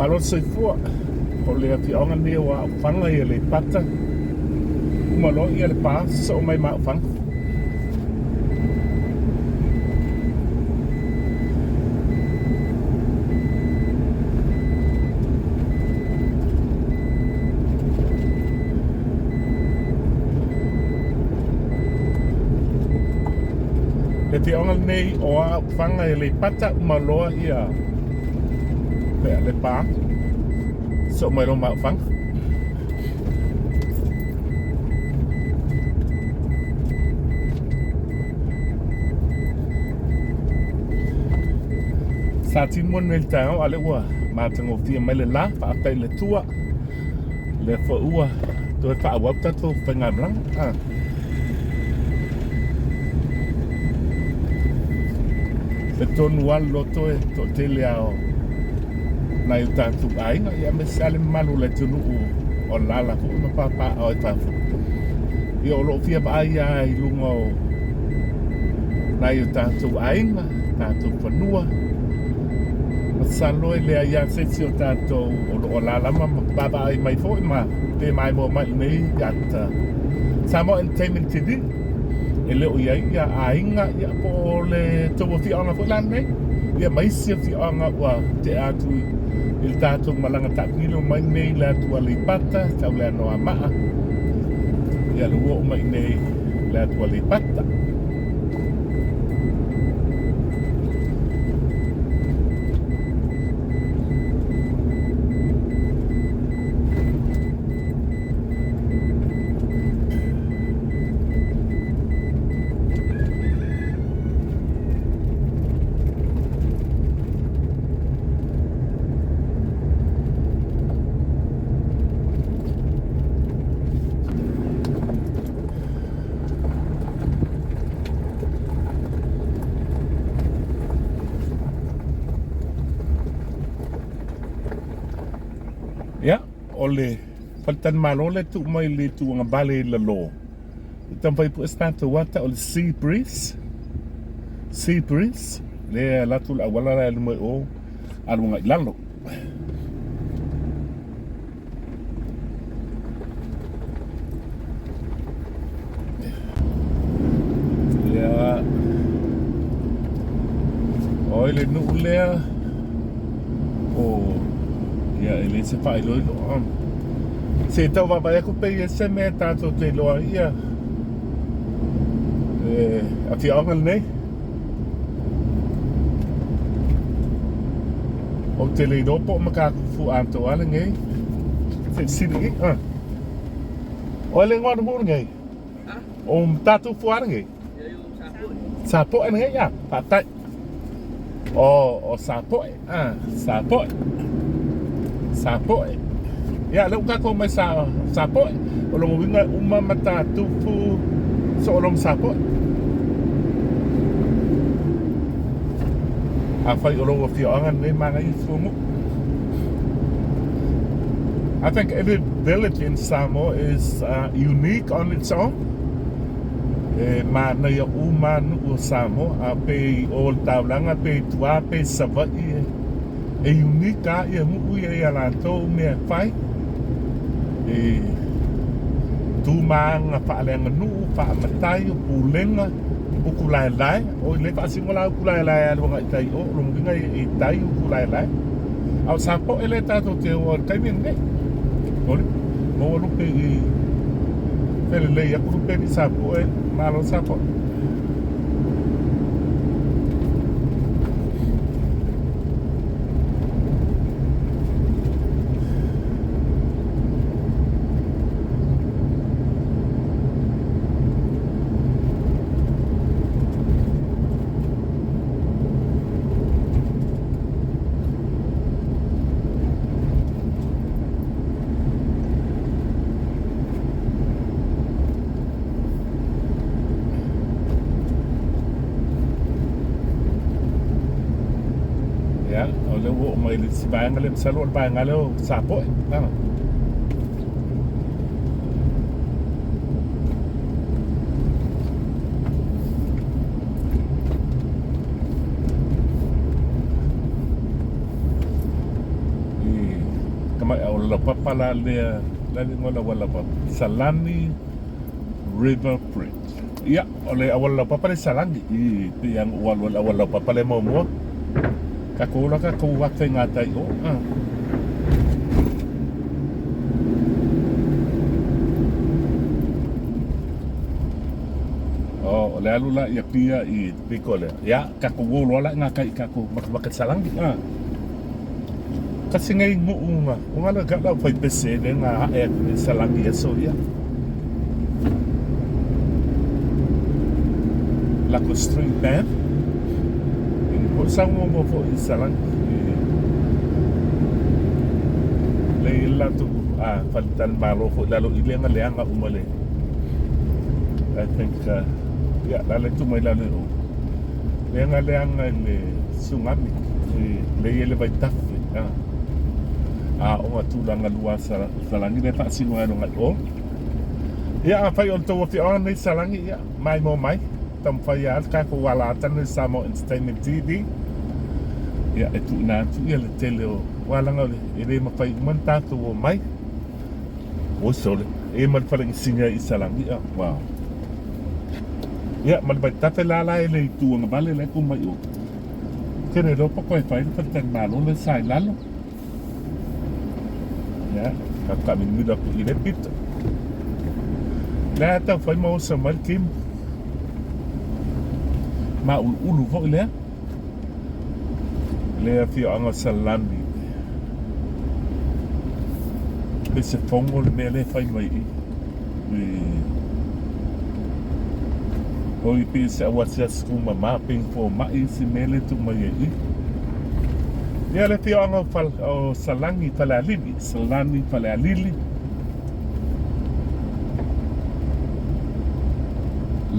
Malo le soifua. O le afioaga lenei o Aufaga i Aleipata. Uma loa ia Lepa, sosoo mai ma Aufaga. Le afioaga lenei o Aufaga i Aleipata, uma loa ia Lepa, sosoo mai loa ma Aufaga. Sa timu nei le taeao a lea ua matagofie mai le la, faafetai i le Atua. Lea foi ua toe faaauau tatou faigamalaga. Ah. E tonu lava le loto e toatele lava o nai o tatou aiga, ia aemaise lava le mamalu o le atunuu o alaala foi ma papaaao i fafo. Ia o lo o fia vaai lava i luga o nai o tatou aiga, tatou fanua. Masalo e leai lava se isi o tatou o lo o alaala ma vaavaai mai foi ma pe maimoa mai i inei ia Samoa Entertainment TV e le o i ai ia aiga ia po o le tou afioaga foi la lenei ia ma isi afioaga ua tea atu i le tatou malaga taamilo mai nei le atu Aleipata tau le Anoamaa ia le ua oo mai nei le atu Aleipata. Ia, o le faletalimalo lea e tuu mai i le itu agavale i lalo. E taumafai pue se tatou ata o le sea breeze. Sea breeze. Lea e alu atu le auala la e alu mai o alu agai i lalo. Ia. Oi le nuu lea. O ia e le se faailoilo. Se i tau vaavaai atu pe i ai se mea tatou te iloa ai ia le afioaga lenei. Ou te le iloa po o Matatufu atoa lenei. Se i fesili i. Oi le igoa o le nuu lenei? O Matatufu lava lenei? Sapoe lenei ia, faafetai. O Sapoe, a, Sapoe. Sapoe. Ia, lea ua tatou omai sa, Sapoe. O lona uiga e uma Matatufu soo loa ma Sapoe. Afai o lou afioaga lenei manaia Fuamu. I think every village in Samoa is unique on its own. E manaia uma lava nuu o Samoa, a pe i o le taulaga, pe i tua, pe i Savaii, e unique lava ia nuu ia i a latou mea e fai. E tu ma aga faaleaganuu, faamatai, o pulega, utu laelae. Oi le faasino la utu laelae e alu agai i tai o, o lona uiga e i tai utu laelae. A o Sapoe lea tatou te o ai i le taimi lenei. Ole, maua lupe i felelei atu lupe ni Sapoe, malo Sapoe. Ia, o lea ua oo mai le isi vaega lea, masalo o le vaega lea o Sapoe. tamai auala laupapa la lea, la le igoa o le auala laupapa, Salani River Bridge. Ia, o le auala laupapa lea i Salani, i pei lava ona ou alu ai i le auala laupapa lea muamua. Tatou ola tatou afe i gatai i o. Oh, o le alu la i Apia i le pito lea. Ia, tatou o loa la i gatai i tatou matamata Salani. Kasi nei nuu na, o ngā lea lau fai pese le ngā ae atu nei Salani i aso ia. Lako String Band. Po sa mo mo fo i Salani. Le i latou a faletalimalo foi i lalo i le leaga uma le I think ia la le tu mai lalo i o leaga leaga i le tsunami le i le vaitafe a o tulaga lua Salani le faasino ai loga i o. Ia, afai o le tou afioaga nei Salani, ia mai mo mai taumafai lava le tatou alata nei Samoa Entertainment TV, ia e tuuina atu ia le tele o aua leaga e le mafai uma ona tatou omai. Oi sole, e ma le falegasini ai i Salani, ia, wow. Ia, ma le vaitafe la la e le itu agavale la e tu mai o. Tele loa pa koe fai le faletalimalo le sa i lalo. Ia, ka taamilomilo atu i le pito. Lea tau fai ma oso mai le timu. Mauluulu foi lea. Le afioaga o Salani. Pe se fogo le mea lea e fai mai i. Hoi pe se au asiasi tumama pe ni fomai isi mea lea e tuu mai ai i. Ia le afioaga o Salani Falealili, Salani Falealili.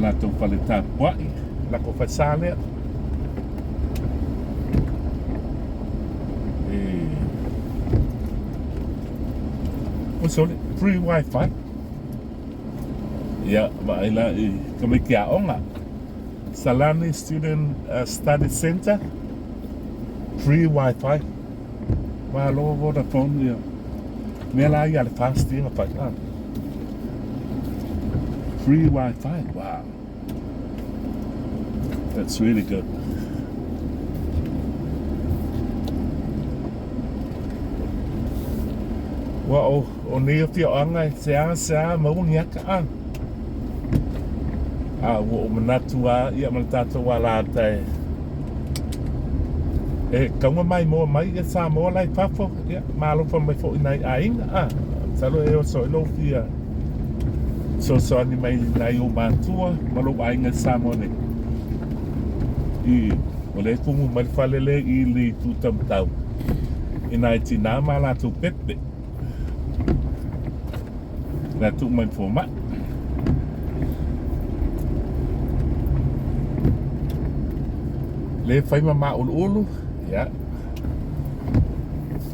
Latou fale tapuai, latou falesa lea. E Oh sorry, free wifi. Ia, vaai la i tamaiti aoga. Salani Student Study Centre, free wifi. Malo Vodafone ia. Mea la ia le fast ia fai. Ah. Free wifi, wow. That's really good. Ua o, o nei afioaga e seasea maua ni aka a. A ua ou manatu lava ia ma le tatou alata e e tauga maimoa mai ia Samoa la i fafo, ia ma alofa mai foi i nai aiga a. Masalo e oso ai lou fia fesoasoani mai i nai ou matua ma lou aiga i Samoa nei. I o lea e tumu mai le fale lea i le itu taumatau i nai tinā ma latou pepe. Le a tuu mai le fomai. Le fai ma mauluulu, ia.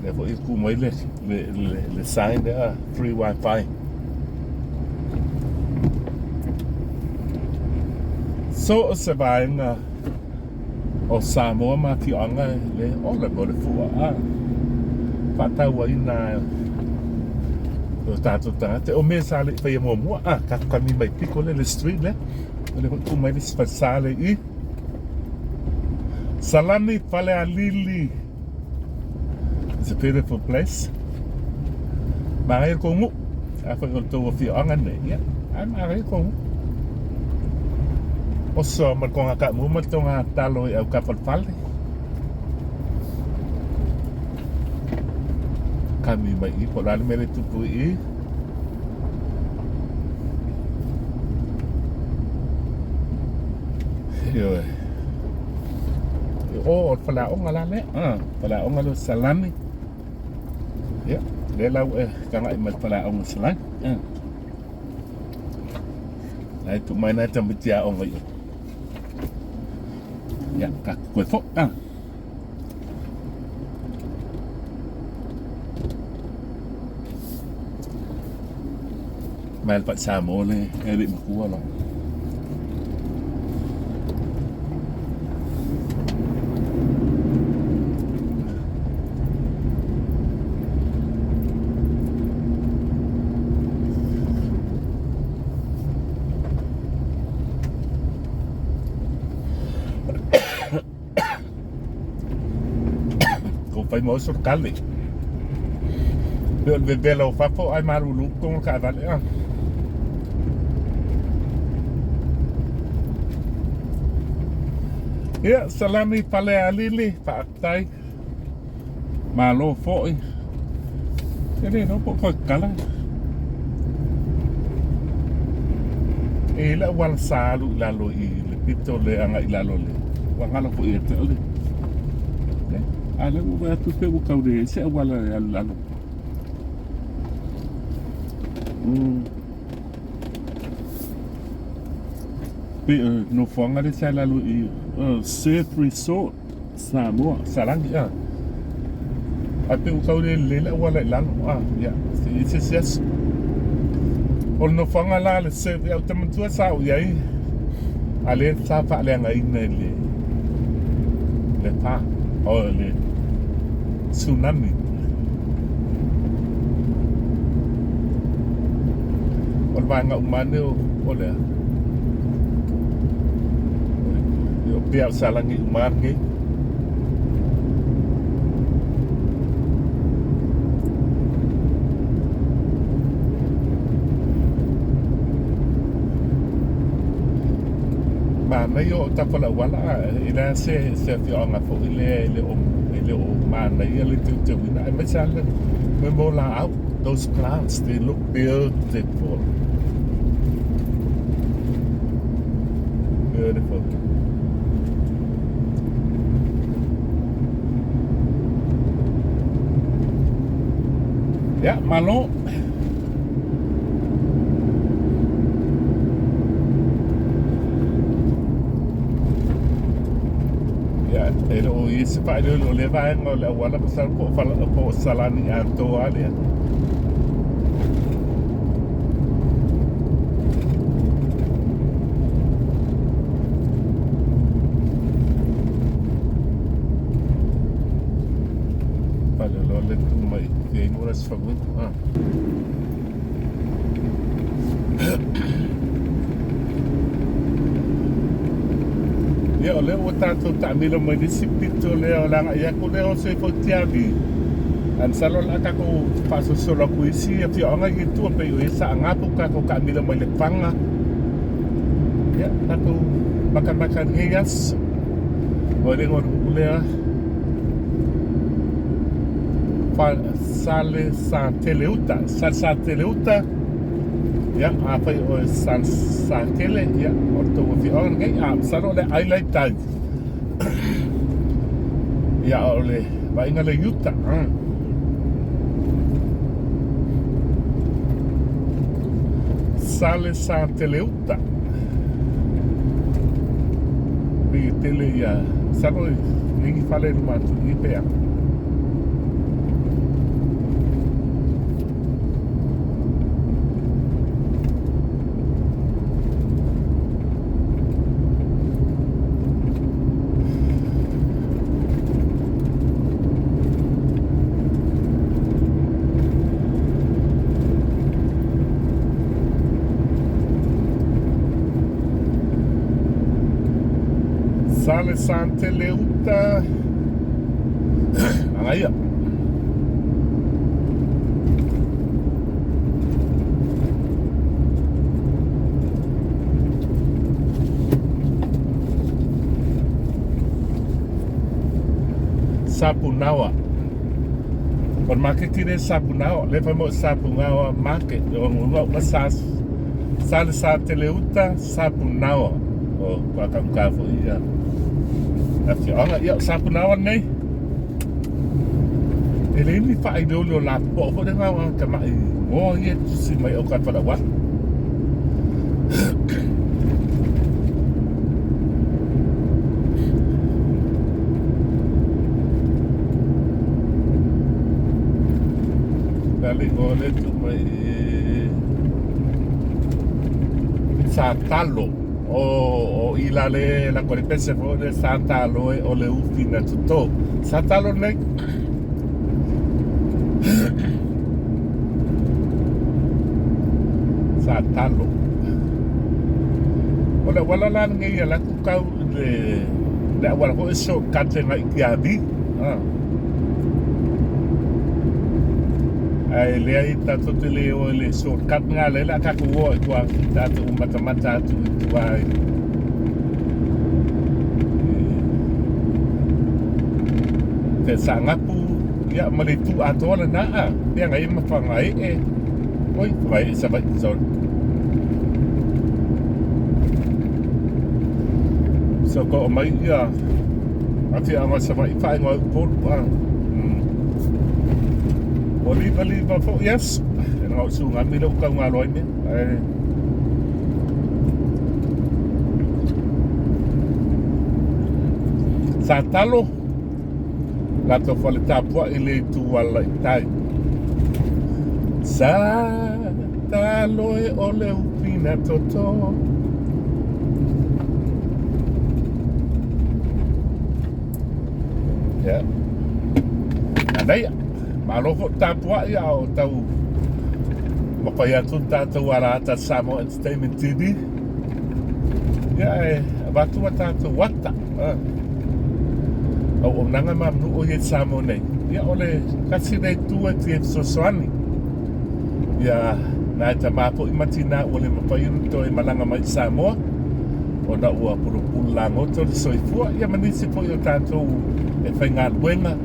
Lea foi e tu mai le, le, le, le sign lea, free wifi. So o se vaega o Samoa ma afioaga le ola mo le fua a faatauaina o tatou tagata. O mea sa le i faia muamua, a tatou kami mai piko lea le street lea, o lea foi tu mai le isi falesa lea i Salani Falealili. It's a beautiful place. Manaia le tou nuu. Afai o le tou afioaga lenei, ia, ae manaia le tou nuu. Oso ma le toga taamu ma le toga talo i aukafalefale. Kami mai i, po o le a le mea lea e tupu i i. Ioe. O, o le faleaoga la lea. Ah, faleaoga lea o Salani. Ia, lea la ua e tagai mai le faleaoga o Salani. Ah. La e tuu mai nai tamaiti aoga i o. Ia, tatou toe foi. Ah. Mai le pai Samoa le e alii matua la. kou fai ma oe kale. Pe o le vevela o fafo ae malulu totonu o le taavale a. Ia, Salani Falealili, faafetai. Malo foi. E le iloa po o toe tatala. E i ai le auala sa alu i lalo i le pito lea agai i lalo le ua galo foi ia te au le a lea ua ou vaai atu pei ua tau leai se auala e alu i lalo. Pei o le nofoaga lea sa i lalo i Surf Resort Samoa, Salani a. Ae pei ua tau le lelei le auala i lalo a, ia, se i ai se isi aso. O le nofoaga la le surf, ia ou te manatua sa ou i ai, a lea sa faaleagaina i le le pa, o le tsunami. O le vaega uma ane o le a? O pea o Salani uma lenei. Manaia o tafa lauala e leai se se afioaga foi lea e le o e le o manaia le teuteuina aemaise lava le mea o laau those plants they look beautiful beautiful Ya, malo. Ia, e le o i ai se faailoilo o lea vaega o le auala masalo po o fala, po o Salani atoa lea. Pale loa le tu mai te ingoa se whangungu. Ah. Ia, o lea ua tatou taamilo mai le isi pito lea o le agai atu lea o se Fotiavi. Ae masalo o le a tatou faasolosolo atu i isi afioaga i tua pei o ia Saaga po o tatou taamilo mai Lefaga. Ia, tatou matamata i lenei aso. O le igoa o le nuu lea. Salesateleuta, Salesateleuta, ia, afai o Salesatele, ia, o le tou afioaga lenei, a masalo o le ai la i tai. Ia, o le vaaiga lea i uta. Salesateleuta. Pei e tele ia, masalo e i ai ni fale i luma atu i i pe a. Sale Santele uta. Manaia. Sapunaoa. O le maketi lea Sapunaoa, lea fai mai o Sapunaoa market, o lona uiga sa sa le Sateleuta Sapunaoa. O ua taugata foi ia afioaga. Ia o Sapunaoa lenei. E leai ni faailoilo lapopoa foi lena o tamai moa ia e tusi mai au tagata lauala. Le igoa lea tuu mai sa talo o i la le la ko le pese fo le sa talo e o le ufi na toto sa talo nei sa talo o le auala la lenei e alu atu tau i le auala foi shortcut e agai i Tiavi. Ae leai tatou te le o i le shortcut lena lea o le a tatou o ai i tua tatou matamata atu i tua i Saanapu ia ma le itu atoa lena a feagai ai ma Fagaee oi Fagaee Savaii sorry so ko mai ia afioaga o Savaii faaigoa ai Upolu a Ua livaliva foi aso. E leaga o Sugami lea ua taugalo ai mea. Ae sa talo latou fale tapuai i le itu ala i tai. Sa talo e o le upina toto. Ia. Manaia. Malo foi le tapuai a o tau mafai atu le tatou alaata Samoa Entertainment TV. Ia e avatu a tatou ata. Auaunaga ma aganuu ia i Samoa nei. Ia o le tasi lea itu e fia fesoasoani. Ia nai tama foi ma tina ua le mafai ona toe malaga mai i Samoa ona ua pulupulu lagoto le soifua ia ma nisi foi o tatou e faigaluega.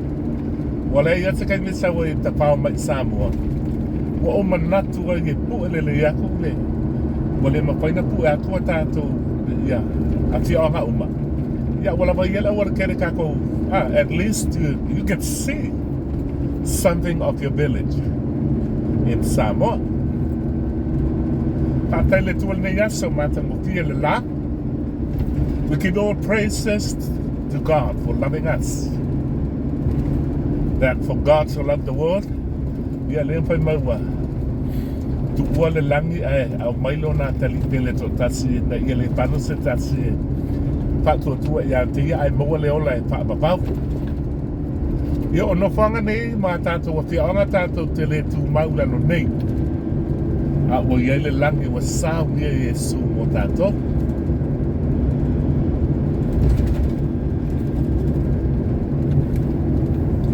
Ua leai lava se taimi e sau ai e tafao mai i Samoa, ua ou manatu ai e pue lelei atu le ua le mafai ona pue atu a tatou ia afioaga uma. Ia ua lava ia le aualatele tatou at least you can see something of your village in Samoa. Faafetai i le Atua i lenei aso, matagofie le la. We give all praises to God for loving us. That for God so loved the world, ia lea fai mai ua tuua le lagi ae aumai lona atalii pele toatasi ina ia le pano se tasi e faatuatua ia te ia ae maua le ola e faavavau. Ia o nofoaga nei ma tatou afioaga tatou te le tumau i lalo nei, a ua i ai le lagi ua saunia e Iesu mo tatou.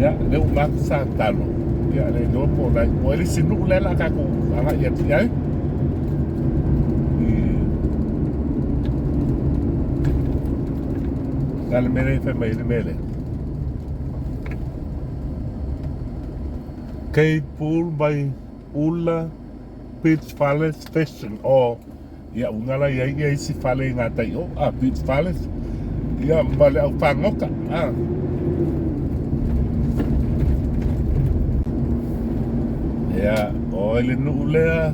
Ia, lea ua uma atu sa talo, ia le iloa po o la e le isi nuu lea o le a tatou agai atu i ai. O le a le mea lea e fai mai ai le mea lea? Cave Pool by Ula Beach Palace Fashion. Oh, ia uga la i ai ia isi fale i gatai o, a Beach Palace. Ia ma le au fagota. Ah. Ia, oi le nuu lea.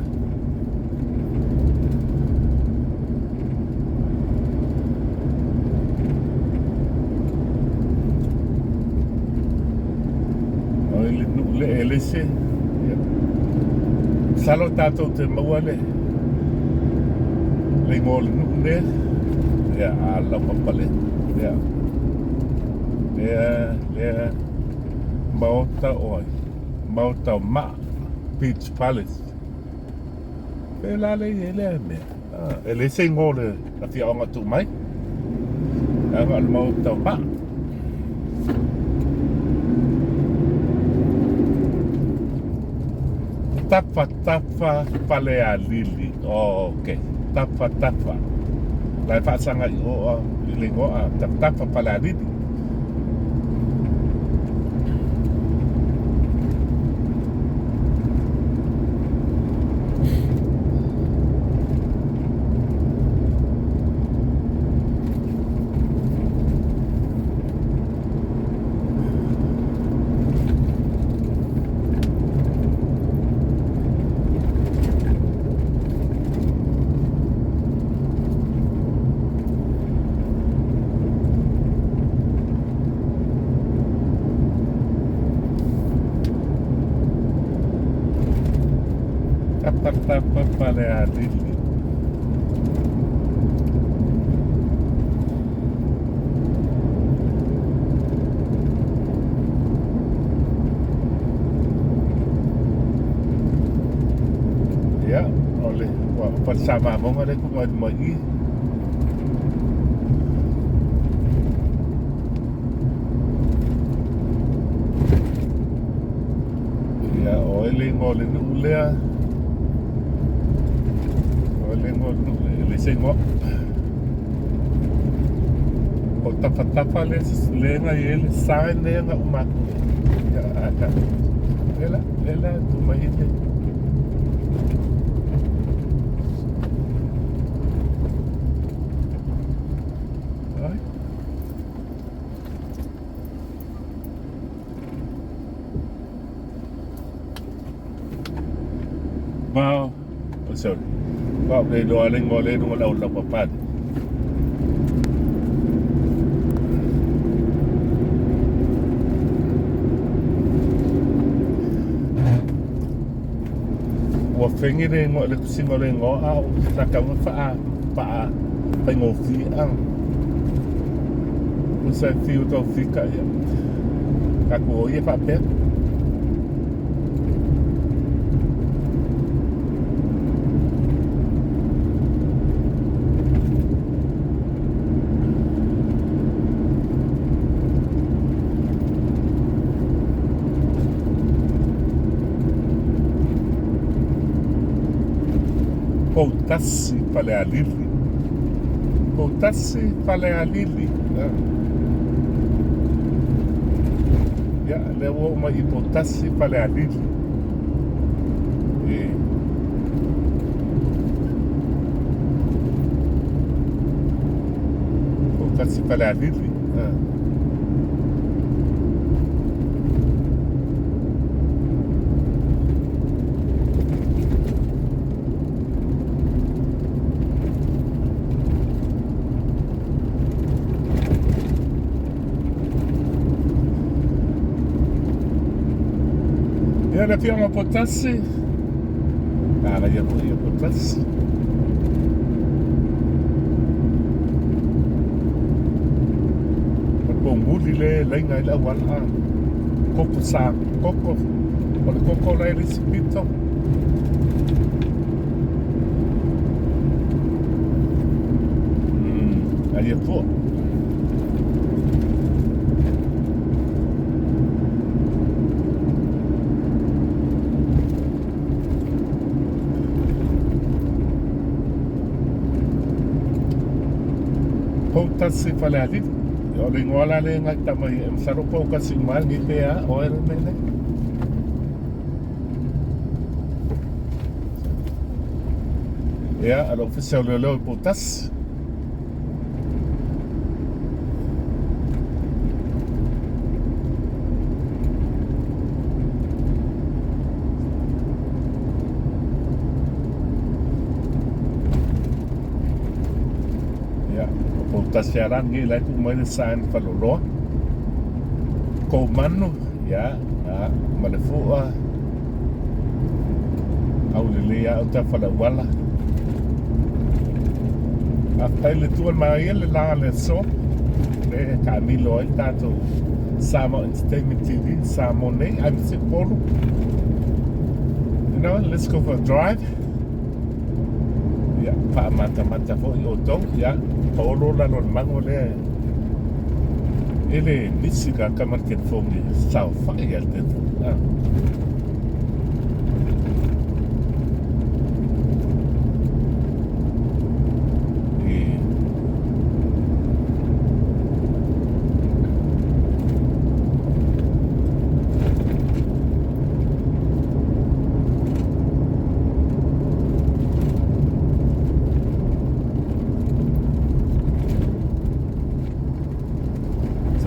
Oi le nuu le elese. Ia. Masalo tatou te maua le le igoa o le nuu lea. Ia, a laupapa le. Ia. Lea, lea. Maota o ai. Maota o Maa. Beach Palace. Pēlā le i ai lea mea. E leai se igoa o le afioaga tuu mai. Leaga o le maota o Maa. Tafa tafa Falealili. Oh, okay. Tafa tafa. La e faasaga i o i le igoa a Tafa tafa Falealili. Tapatapa Falealili. Ia, o le ua falesamamoga lea kuga i luma i i. Ia, o ai le igoa o le nuu lea? O le igoa o le nuu lea, e leai se igoa. O Tafatafa le le na i ai le sign lea na uma atu. Ia, a ka. Lea la, lea la tu mai i le. Ai. Vao, oh, sorry. Vao le iloa le igoa le luga lau lau papale. Ua fengi le igoa le tusiga o le igoa a o sa tau na faa faa faigofie a. Ua sa fiu tau fika ia. Tatou o ia faapea. Poutasi Falealili. Poutasi Falealili. Ia, lea ua oo mai i Poutasi Falealili. E. Poutasi Falealili. Ia le afioga o Poutasi. Ala ia foi ia Poutasi. O le poumuli le laina ai le auala a. Koko sa koko. O le koko la e le isi pito. Ai e fua. Poutasi Falealili. O le igoa la lea na tama i masalo Poutasi uma ni pe a o e le mele. Ia, a le ofisa o leoleo i Poutasi. Ia, o Poutasi lava la lenei la e tuu mai le sign faleoloa. Koumanu, ia, ma le fua, aulelei lava uta faleauala. Faafetai i le Atua manaia le la o le aso lea e taamilo ai le tatou Samoa Entertainment TV Samoa nei aemaise Upolu. You know, let's go for a drive. Ia, faamatamata foi outou, ia, paolo lalo o le mago lea e le misi ka kama le telefoni e saofai a le telefoni. Ah.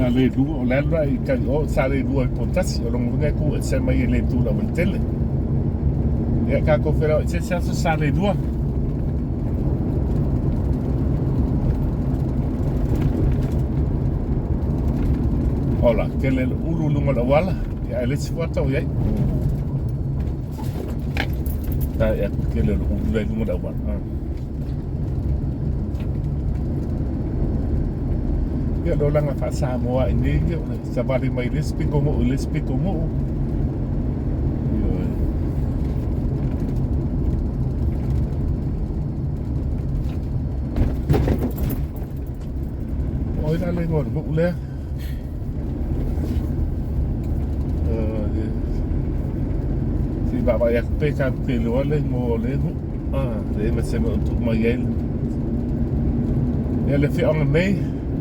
Sa le lua o le alu la i tai o sa le lua i Poutasi o lona uiga e tu ese mai e le tu lauaitele. Ia tatou feiloai i se isi aso sa le lua. Ola, tele le ulu i luga o le auala, ia ae le isi fuata o i ai. Tae atu tele o le ulu la i luga o le auala. Ia le olaga faa-Samoa i nei ia, o le savali mai le isi pito nuu i le isi pito nuu. Ioe. O ai la le igoa o le nuu lea? Se i vaavaai atu pe tatou te iloa le igoa o le nuu. Leai ma se mea o tuu mai ai ia le afioaga nei,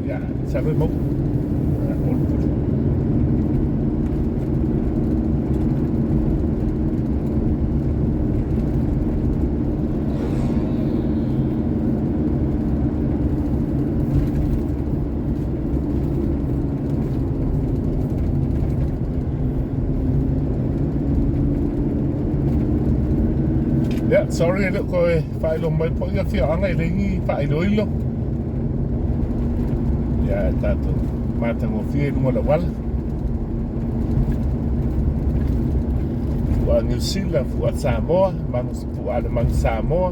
ia, masalo e maua. Yeah, sorry e le o toe faailoa mai po ia afioaga e le ni faailoilo. Ia, e tatou matagofie i luga o le auala. Fua Niu Sila, fua Samoa, manu, fua le manu Samoa.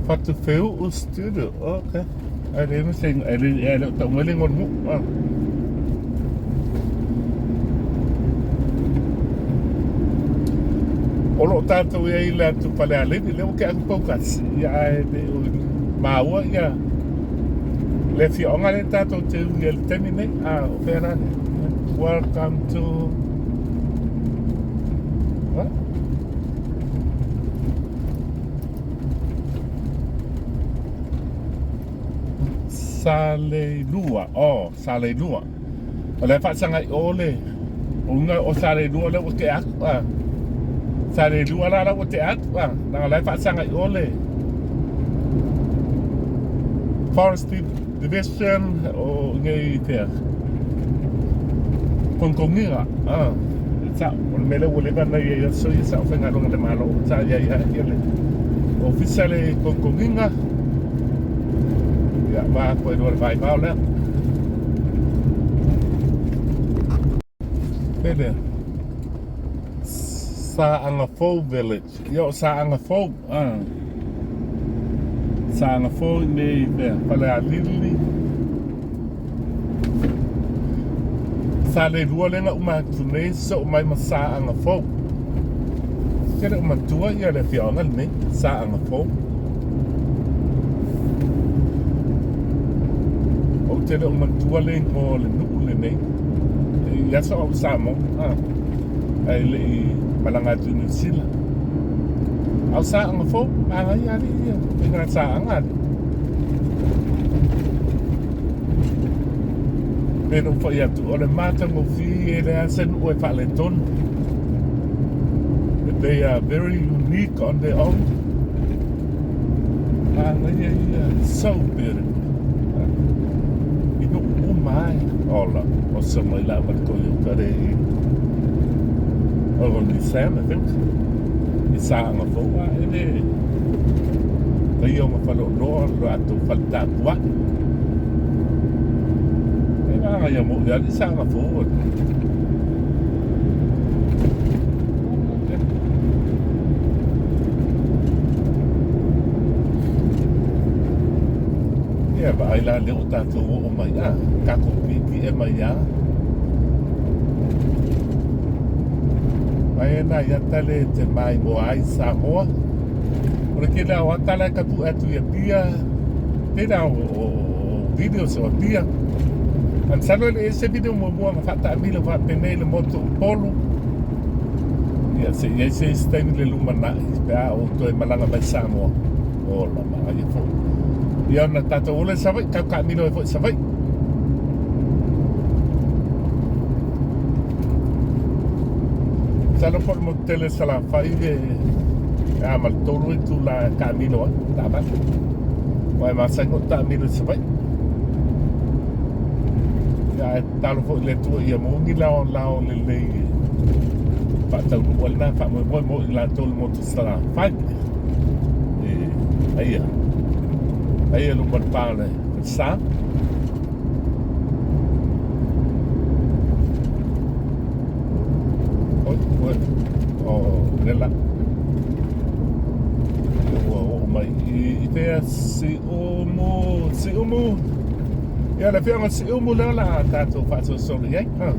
Fatufeuu Studio. Okay. Ai le ma se ai le ai le tau mai le ngol mu. Ah. O lo o tatou i ai i le atu Falealili, lea ua tea atu Paukasi, ia ae le o maua ia le afioaga lea tatou te ui ai i le taimi nei. Ah, o fea la lea? Welcome to What? Saleilua. Oh, Saleilua. O le faasaga i o le uiga o Saleilua lea ua tea atu. Ah. Saleilua la la ua tea atu. Ah. Leaga la e faasaga i o le Forestry Division o nei fea. Konkongiga. Ah. Sa, o le mea lea ua leva ona i ai aso ia sa o faigaluega le Malo. Sa i ai lava ia le ofisa le konkongiga. Ia, va koe lua le vaivao lea. Pele. Saagafou Village. Ia o Saagafou. Ah. Saagafou i nei mea. Falealili. Sa le lua lea na uma atu nei soo mai ma Saagafou. Te le o matua ia le afioaga lenei, Saagafou. Ou te le o matua le igoa o le nuu lenei. I aso a o Samoa, ah, ae le i malaga atu i Niu Sila. A o Saagafou, manaia alii ia, faiga saaga alii. Pei ona ou fai atu, o le matagofie e leai se nuu e faaletonu. They are very unique on their own. Manaia ia, so beautiful. I nuu uma ai. Ola, oso mai la ma le Toyota le i o Nissan, I think. I Saagafou a e le faia o ma faleoloa lo latou fale tapuai. E manaia moi lava le Saagafou. Ia vaai la lea ua tatou oo mai a, tatou piipie mai a. Mai e nai ata le te maimoa ai Samoa. O le tele o ata la e tapuʻe atu i Apia, tele lava o videos o Apia. Ae masalo e le i ai se video muamua na faataamilo faapenei le motu o Upolu. Ia se i ai se isi taimi i le lumanai pe a ou toe malaga mai Samoa. Ola manaia foi. Ia ona tatou ola i Savaii, tau taamilo ai foi i Savaii. Masalo po o le motu tele o Salafai e a ma le 3 itula e taamilo ai, taavale. Aua e masani ona taamilo i Savaii. Ia ae tatalo foi i le Atua ia maua ni laolao lelei e faataunuu ai lena faamoemoe mo i latou i le motu o Salafai. E aia, aia luma o le pa o le falesa. Oi, oi, o le la. fea Siumu, Siumu. Ia, le afioaga o Siumu lea o le a tatou faasolosolo i ai. Ha.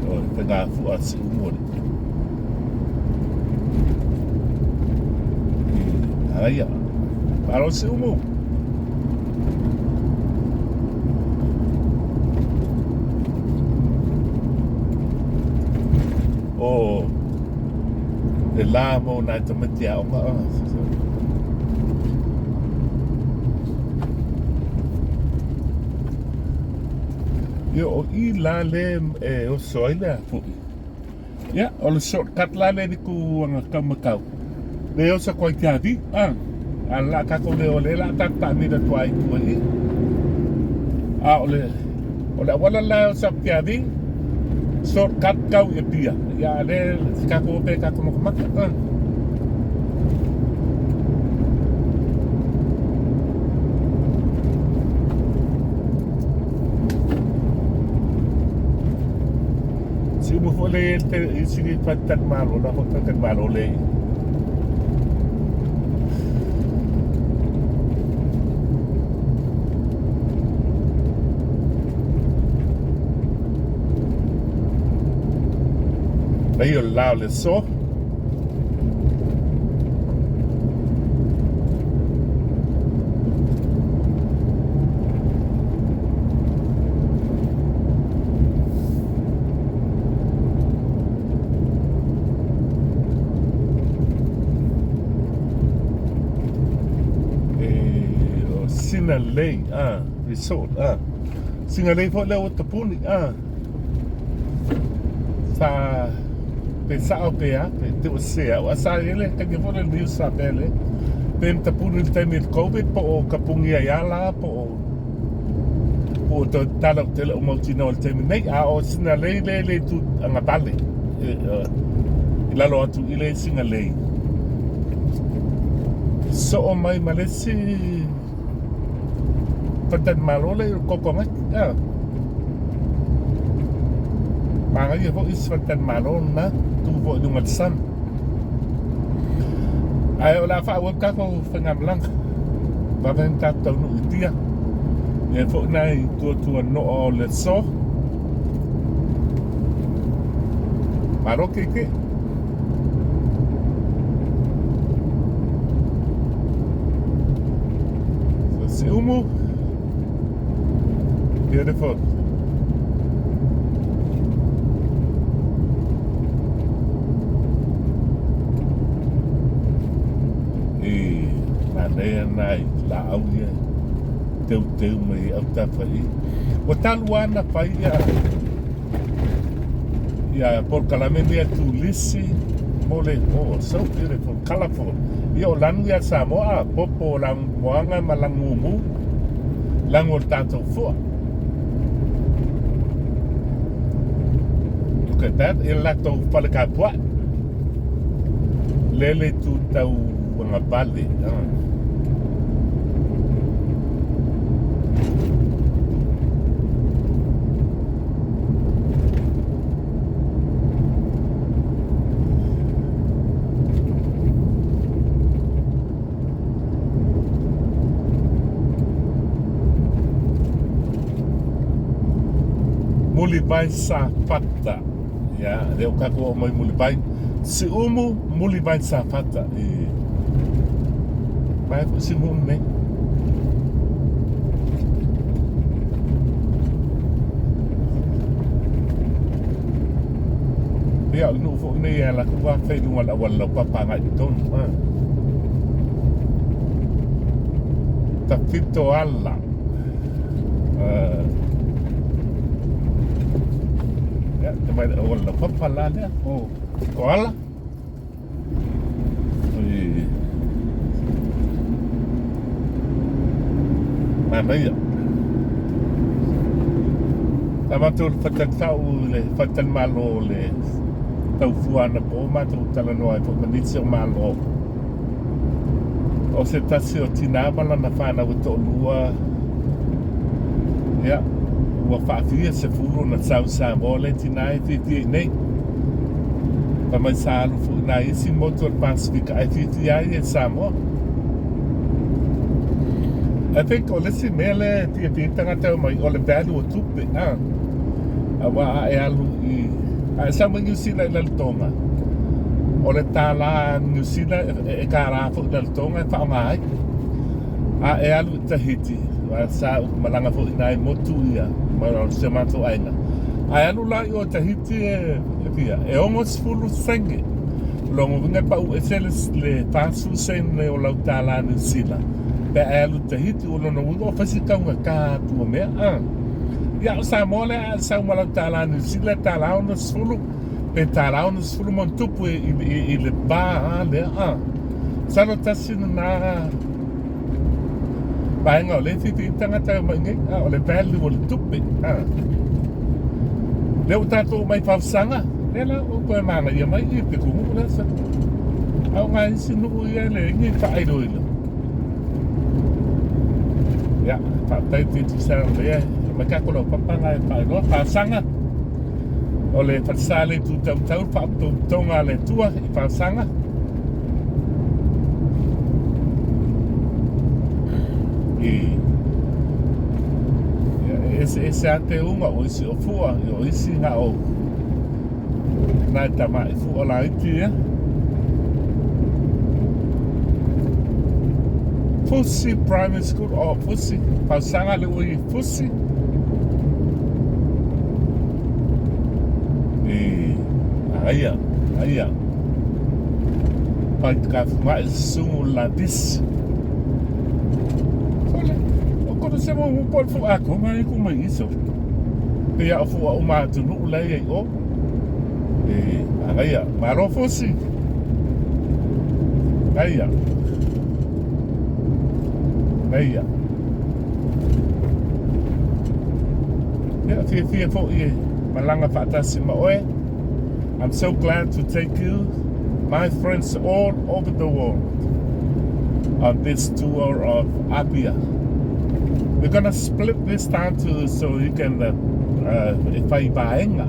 O le faigafua a Siumu o le. Aia. Malo Siumu. O le lā mo nai tamaiti aoga. Ia o i la le e oso ai le a foi. Ia, o le shortcut la lea i le tu aga tau matau. Le oso atu ai Tiavi, a. A la tatou le o le la tatou taamilo atu ai tua i. A o le o le auala la e oso atu Tiavi, shortcut kau i Apia. Ia a le si tatou o pe tatou matamata, a. Siumu foi le te isi ni faletalimalo la foi faletalimalo le Nei o le la o le aso. E o Sinalei a resort a Sinalei foi lea ua tapuni a sa pe sao pe a pe te o se a sa ele ka ke foi le news sa pe le pe tapuni le taimi o le COVID po o kapungi ai ala po o Po o toe tatala ou te le o mautinoa i le taimi nei, a o sina lei le le tu agavale i lalo atu i le sina lei. Soo mai ma le isi faletalimalo lea i Kokonati. Ah. Manaia foi isi faletalimalo lena, tu foi i luga o le sami. Ae o le a faaauau le tatou faigamalaga. Vave ona tatou taunuu i Apia. E foi nai tuatuanoa o le aso. Malo keike. So, Siumu. Beautiful. I manaia nai laau ia teuteu mai ai autafa i. Ua talu lava ona fai ia ia polokalame nei a turisi mo le oh so beautiful colorful. Ia o lanu ia Samoa a popo lanumoana ma lanumu lanu o le tatou fua. Look at that, e latou fale kapuaʻi. Lele tu tau agavale. Ah. Mulivai Safata. Ia, lea ua tatou oo mai Mulivai. Siumu Mulivai Safata. E Mai foi Siumu nei. Ia, o le nuu foi nei e ala atu lava fai i luga o le auala laupapa agai i totonu. Ha. Tafito ala. Ia, te mai le auala laupapa la lea. O, ko ala. Oi. Manaia. Sa matou fatatau i le faletalimalo o le taufua anapo matou talanoa ai foi ma nisi o Malo. O se tasi o tinā ma lana fanau e toalua, ia, ua faafia 10 ona sau i Samoa le tinā e fiafia i nei. Fai mai sa alu foi i nai isi motu o le Pasefika ae fiafia ai ia i Samoa. I think o le isi mea lea e fiafia ai tagata e omai o le value o tupe a. Aua a e alu i a e sau mai Niu Sila i Lalotoga, o le tālā Niu Sila e kālā foi i Lalotoga e faaaoga ai. A e alu i Tahiti, aua sa ou malaga foi i nai motu ia ma si o matou aiga. A e alu la i o Tahiti e fia, e 60 sene. O lona uiga e pau ese le 40 sene o lau tālā Niu Sila pe a e alu i Tahiti. O lona uiga ua fai si taugata atu o mea. Ia o Samoa lea a e sau ma lau tālā Niu Sila e tālā 60 pe tālā 60 ma ona tupu i le va lea. Masalo tasi lena vaega o lea e fiafia ai tagata e omai nei, o le value o le tupe. Lea ua tatou omai i Fausaga, lea la ua toe manaia mai i Pitonuu lea sa. A o nai isi nuu ia e leai ni faailoilo. Ia, faafetai te tusa o lea, aumai tatou laupapa na e faailoa. Fausaga, o le falesa le itu tautau, le faapotopotoga a le Atua i Fausaga. I ia, e eseese lava teuga, o isi o fua, o isi na o nai tamai fua laiti ia. Fusi Primary School, o Fusi, Fausaga le ua i Fusi. I aia, aia. Pai ka fungaʻi susugu le lapisi. Sole, o kono se mo mo po le fuʻa konga i ku mai iso. Pe ia o fuʻa uma atunuu la ia i o. E, agaia, malo fusi. Gaia. Gaia. Ia, fiafia foi e malaga faatasi ma oe. I'm so glad to take you, my friends all over the world, on this tour of Apia. We're gonna split this time to so you can e whai vaenga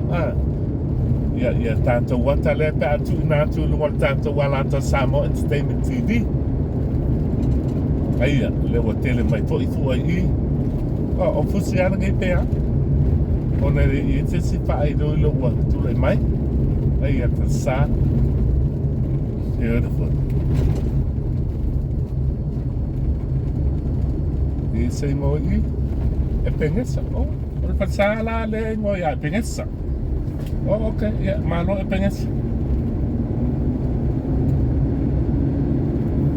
ia ia tātou wata lea pe a tuuna atu i luga o le tātou alata Samoa Entertainment TV. Aia, lea ua tele mai foi fua i i. Oh, o fusi ana nei pe a. Ona e le i se isi faailoilo ua tulai mai. Aia ka sa. Beautiful. I se ingoa i e Pengesa. Oh, o le falesa la lea ingoa ia Pengesa. Oh, okay. Yeah, malo e Pengesa.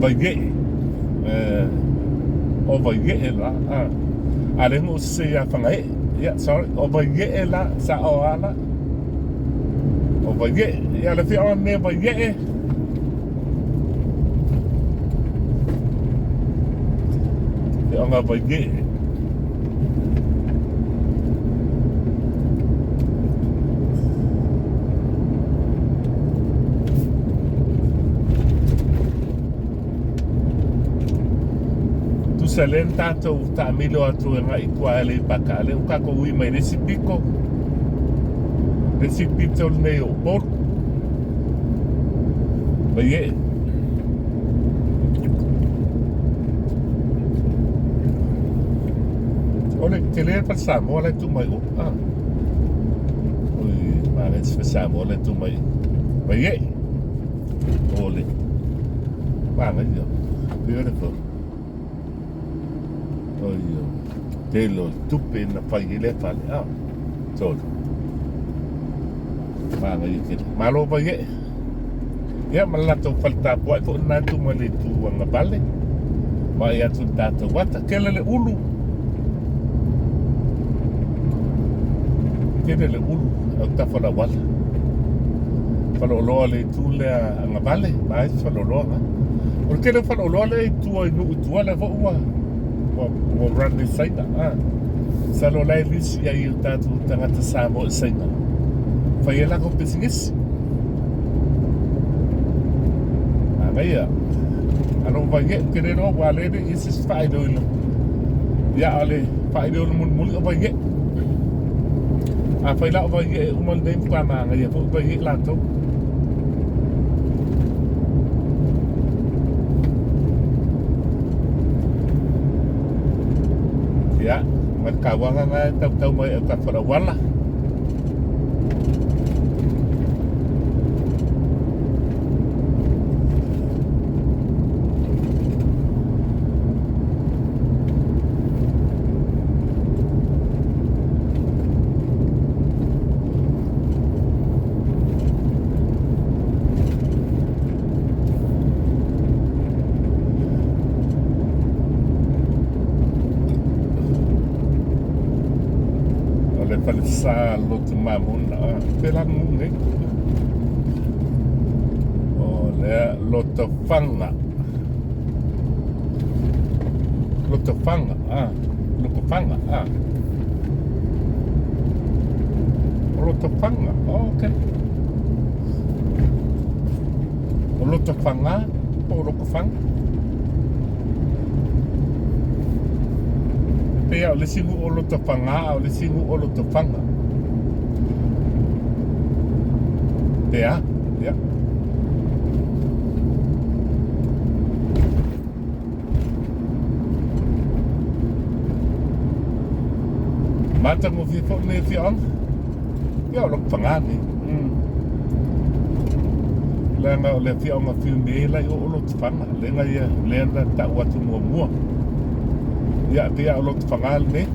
Vaieʻe. Eh, o Vaieʻe la. Ah. A le ngo se ia Whangaeʻe. Yeah, sorry. O Vaieʻe la, sa o ala. O Vaieʻe. Ia le whia me Vaieʻe. Te anga Vaieʻe. Tusa lea na tatou taamilo atu agai i tua e Aleipata, a lea ua tatou ui mai le isi pito, le isi pito lenei o Upolu. Vaieʻe. O le tele le fale Samoa la e tu mai o. Ah. Oi, manaia se fale Samoa la e tu mai. Vaieʻe. O le manaia. Beautiful. Oi, oi. Tele o le tupe na fai ai lea fale. Ah. Tolu. Manaia tele. Malo Vaieʻe. Ia, ma le latou fale tapuai foi lena e tu mai le itu agavale. Vaai atu i le tatou ata. Tele le ulu. Tele le ulu autafa o le auala. Faleoloa le itu lea agavale, vaai se faleoloa na. O le tele o faleoloa lea i tua i nuu i tua lea foi ua ua ua run e Saina. Ah. Masalo la e lisi ai o tatou tagata Samoa i Saina. Fai ai latou pisinisi. Manaia. Alo vai e te rero ua le le i se whaailoilo. Ia a le whaailoilo mulimuli o vai e. A whai la o vai e uma lenei mka manaia foi vai e latou. Ma le tauaga na e tautau mai autafa o le auala. O le falesa lotu mamuna pe la nuu nei. O lea Lotofaga. Lotofaga, ah, Lotofaga, ah. O Lotofaga, oh, okay. O Lotofaga po o Lotofaga. E pei o le isi nuu o Lotofaga a o le isi nuu o Lotofaga. Pe a, ia. Matagofie foi lenei afioaga. Ia o Lotofaga nei. Leaga o le afioaga Fiume la i o o Lotofaga. Lea ia lea na tau atu muamua. Ia pei o Lotofaga lenei.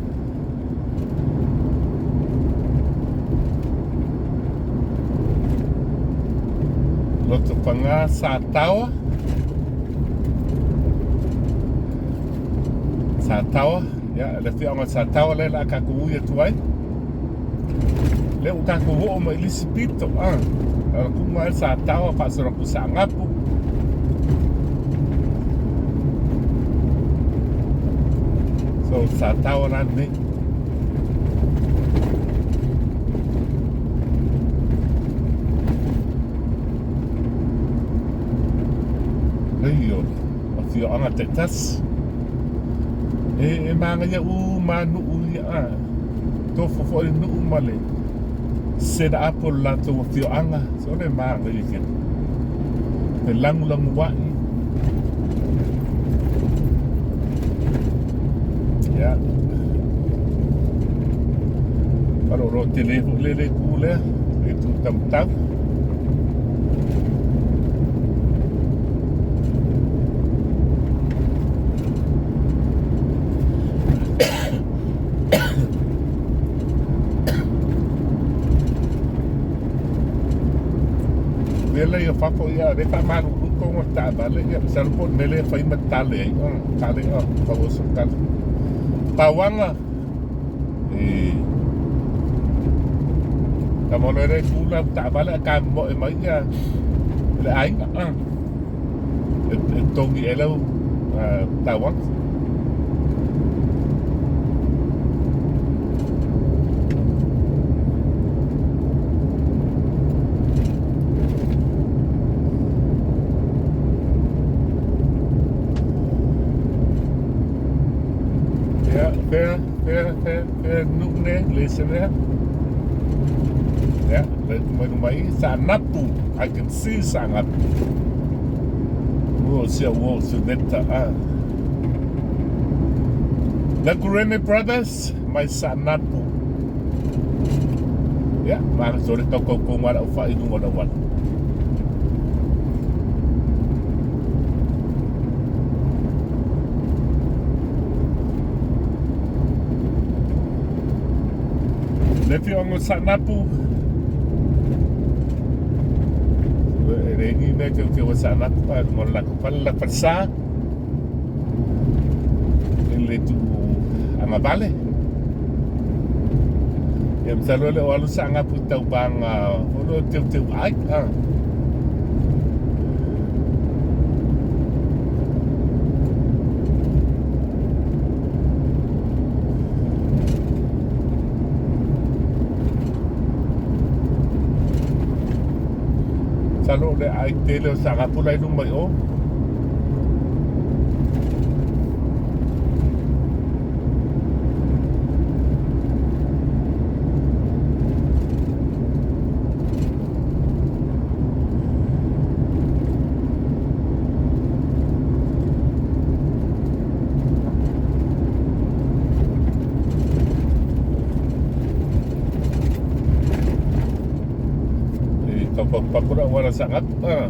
Lotofaga Sataoa. Sataoa. Ia le afioaga o Sataoa lea o le a tatou ui atu ai. Lea ua tatou oo mai i le isi pito. Ah, kuga ai Sataoa faasolo atu i Saanapu. So Sataoa la lenei. Nei o le afioaga taitasi. E manaia uma nuu ia. Ah. Tofu foi le nuu ma le set up o le latou afioaga. So le manaia tele. Te lagulaguai. Ia. Malolo tele foi le le tu lea. Le tu tamatau. Mea lea ia fafo ia le faamalulu tonu o le taavale ia masalo po o le mea lea e fai ma tale ai tale fauoso tale pauaga e tama loa le tu la taavale a tamoe mai ia le aiga e togi ai lau tauaga. Ia, fea, fea, fea, fea nuu nei, le se mea. Ia, le tu mai luma i, Saanapu. I can see Saanapu. Ua sia ua Suneta. Ah. The Kurene Brothers mai Saanapu. Ia, maana so le tau kau ngā lau wha i lunga o le auala. Le afioaga o Saanapu. E le ni mea teuteu o Saanapu a luga o le latou fale, la falesa. I le tu agavale. Ia masalo le o alu Saanapu i tauvaga o lo teuteu ai. Ah. Masalo o le ai tele o Saanapu la i luma i o. Tau pakupaku le auala Saanapu a.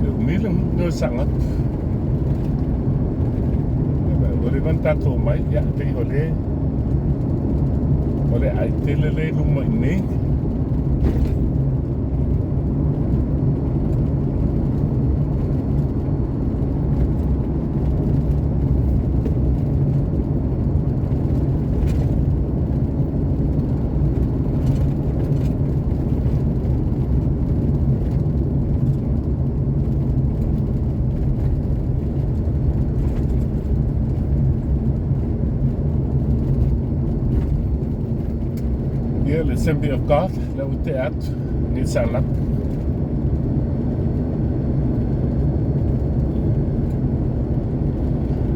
Le umi le nuu o Saanapu. Ua leva ona tatou omai, ia pei o le o le aai tele lea i luma i inei. Ia le Assembly of God lea ua tea atu nei Saanapu.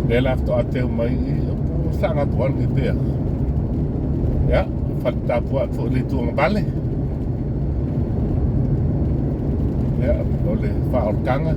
Lea la faatoa teu mai i po o Saanapu ane pea. Ia, fale tapuai foi le itu agavale. Ia, o le faaolataga.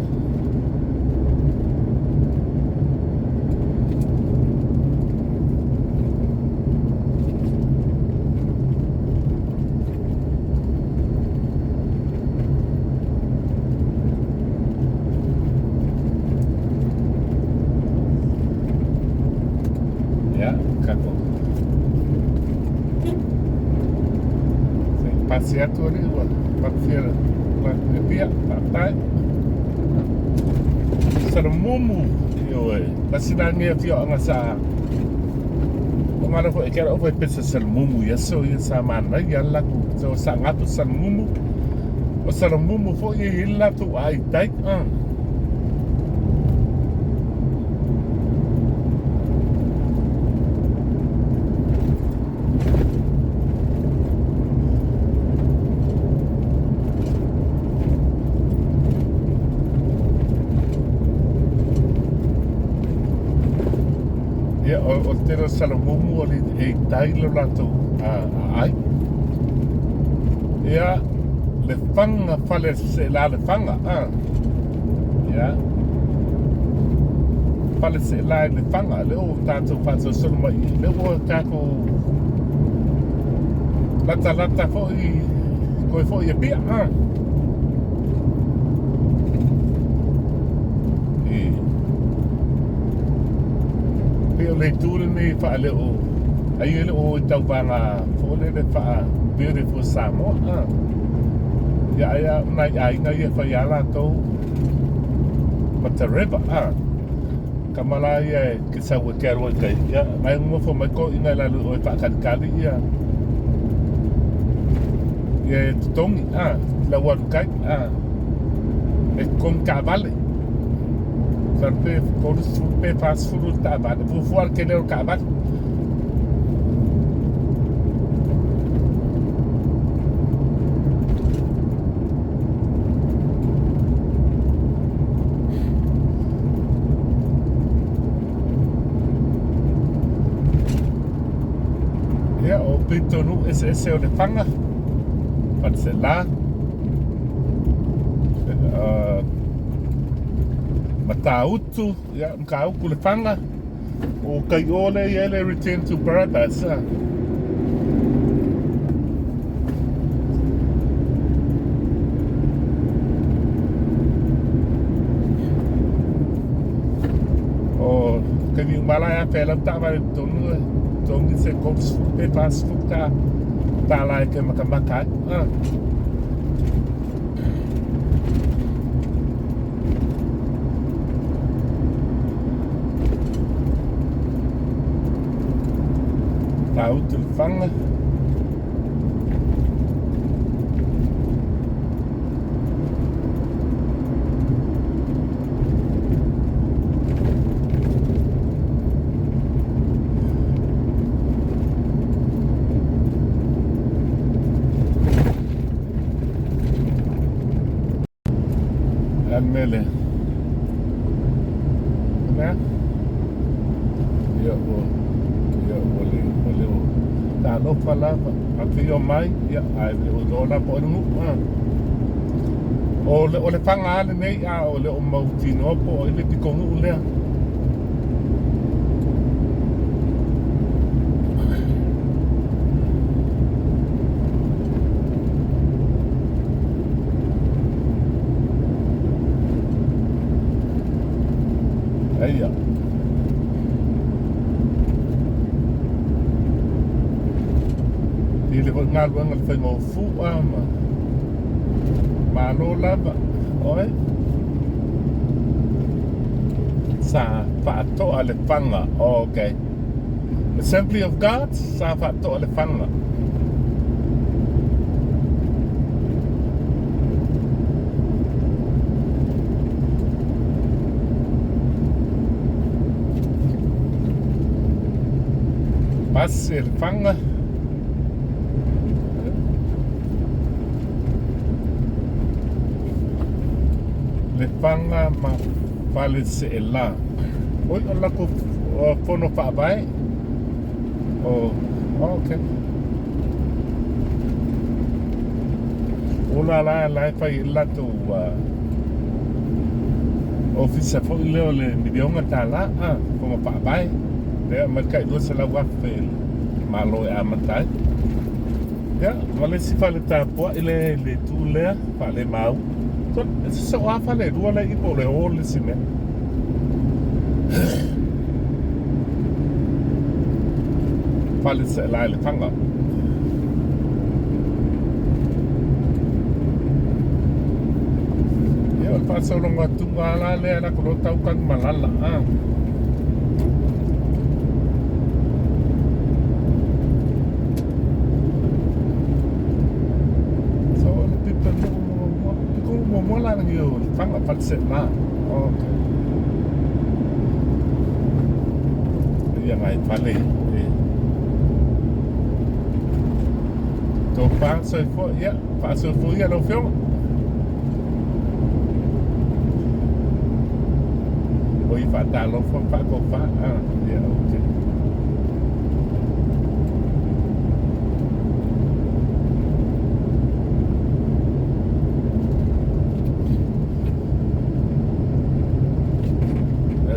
Ia, tatou se i pasi atu alii ua pasia le pia, faafetai. Salamumu, ioe, tasi la lenei afioaga sa Ogalo foi ke alo foi pesa Salamumu ia so ia sa manaia le latou so Saanapu Salamumu o Salamumu foi e i ai le latou aai tai a. Ia, o, o le tele o Salamumu o le e i tai lo latou aai. Ia, Lefaga, fale seelā Lefaga, a. Ia, fale seelā i Lefaga, lea ua tatou faasolosolo mai i, lea ua tatou latalata foi, toe foi i Apia, a. E pei o le itu lenei faaleo ai e le o i tauvaga foi lele faa Beautiful Samoa a. Ia ai a nai aiga ia fai a latou ma River a. Kama la ia e ke sau e ke alu ai kai. Ia nai nofo mai ko ina la lu o e faakalikali ia ia e totogi a lau alu kai a e totogi taavale. Masalo pe 30 pe 40 le taavale. Fuafua le tele o le taavale. Ia, o pitonuu eseese o Lefaga, Faleselā, Matautu, ia, Matautu Lefaga, o kai o lea i ai le Return to Paradise. A. O taimi uma la e afea lau taavale i totonu e totogi se 30 pe 40 tala e te matamata ai. Gauta i Lefaga. A le mea lea. O le a? Ia ua, ia ua le, ua le o talofa lava. Afio mai, ia, ae le o iloa la po o le nuu. A. O le, o le faga lava lenei, a o le o mautinoa po o ai le pitonuu lea. Eia. I le foi galuega le faiga o fua ma malo lava oe. Sa faatoa le faga. Okay. Assembly of God, sa faatoa le faga. Pasi le faga. Lefaga ma Faleseela. Oi, o lako fono faavae. Oh, okay. O la la la e fai i latou ofisa foi lea o le miliona tala a fono faavae. Lea mai kai 200,000 e le Malo e amata ai. Ia, ma le isi fale tapuai lea i le itu lea, faalemau. E sosoo lava fale e lua lea i po o le hall le isi mea. Fale seelā i Lefaga. Ia, o le faasologa atuga lava la lea, la ko tau Tanumalala. Ah. So, o le pitonuu muamua, pitonuu muamua la lenei o Lefaga, Faleseela. Okay. Ia ngai fale e. Tofa soifua, ia, faasoifua ia lau Afioga. O i faatalofa ma faatofa. Ah, ia, okay.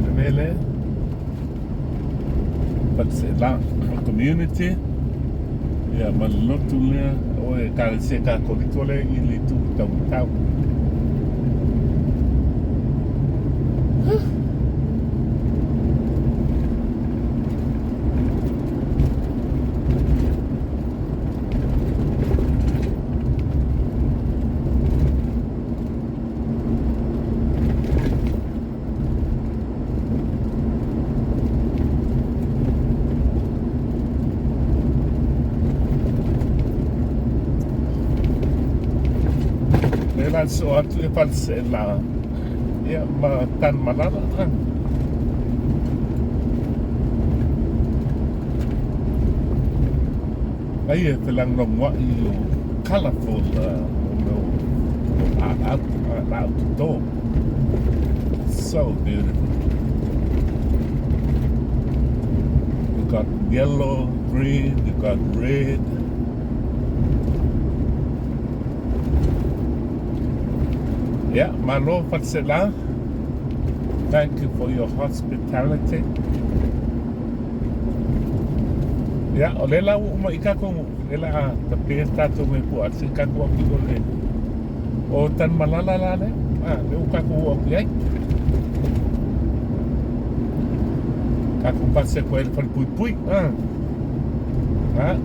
Le mea lea, Faleseela community, ia ma le lotu lea, o Ekalesia Katoliko lea i le itu taumatau. Lea la soo atu e Faleseela ia ma Tanumalala. Ai e felagolagoai o colorful o mea o laau, laau toto. So beautiful. You got yellow, green, you got red. Yeah, malo Faleseela. Thank you for your hospitality. Ia, o lea la ua uma i tatou, lea la a tape tatou me pua atu i tatou atu o le o Tanumalala la lea. Ah, lea ua tatou oo atu i ai. Tatou pasi atu ai le falepuipui. Ah. Ah.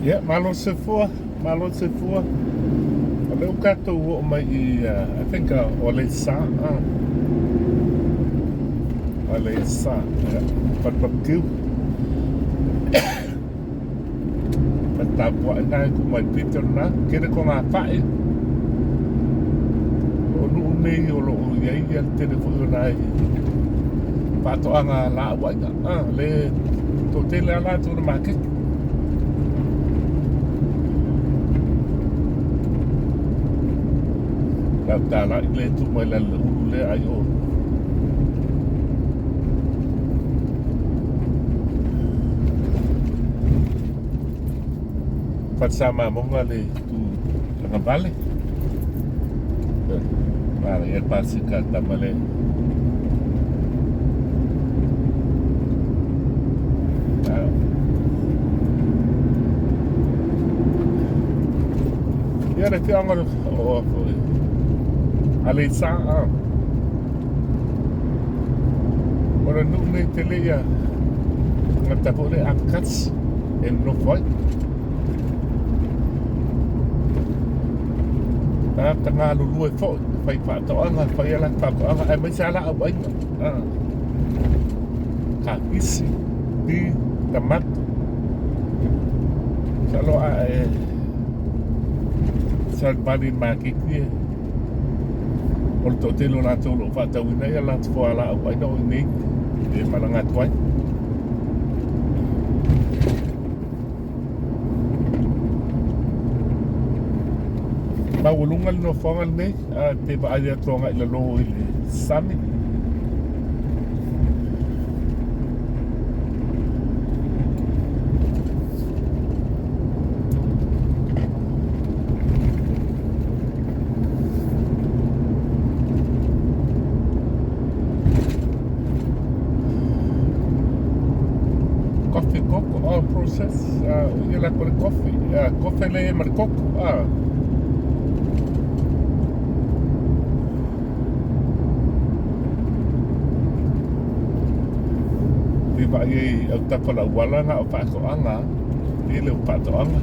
Ia, malo le soifua, malo le soifua. O lea ua tatou oo mai i, I think o Aleisa, Aleisa, ia, Falepapatiu. Fale tapuai na e tuu mai pito lena, tele togafai. O nuu nei o lo o i ai le tele foi o nai faatoaga laau aina, le toatele lava latou i le maketi. Lau talai le tuu mai lalo le ulu lea ai o Falesamamauga le tu agavale. Manaia le pasika a le tama lea. Ia le afioaga o Aleisa. O le nuu nei tele ia tagata foi lea apakasi e nonofo ai. Tagata galulue foi, fai faatoaga, fai a latou faatoaga aemaise lava laau aina. Kapisi, pi, tamato. Masalo a e salivali i le maketi e o le toatele o latou o lo o faatauina ai a latou fualaau aina o i inei e malaga atu ai. Maualuga le nofoaga lenei, a te vaai atu agai i lalo i le sami. Coffee koko oh process o ia la ko le coffee coffee le ma le koko ah Te vaai ai autafa o le auala na o faatoaga, tele o faatoaga.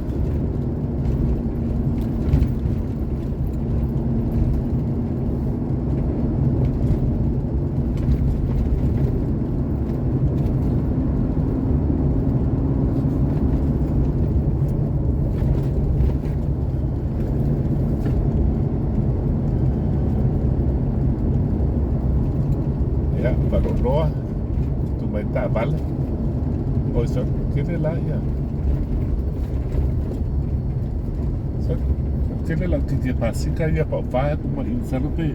Ia, Faleoloa, tu mai taavale. Oi, sorry, tele la ia. Sorry, tele lau titi e pasika ia pa o whae atu mai i masalo pe.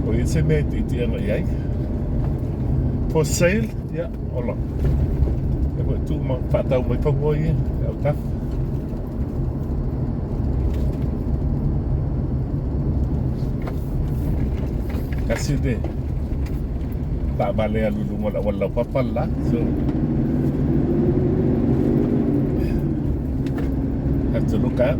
O ia se mea e tiitianga i ai. For sale, ia, ola. E foi tu ma whaatau mai fanua ia, au tafa. Kasi le taavale alu i luga o le auala laupapa le la. So, have to look out.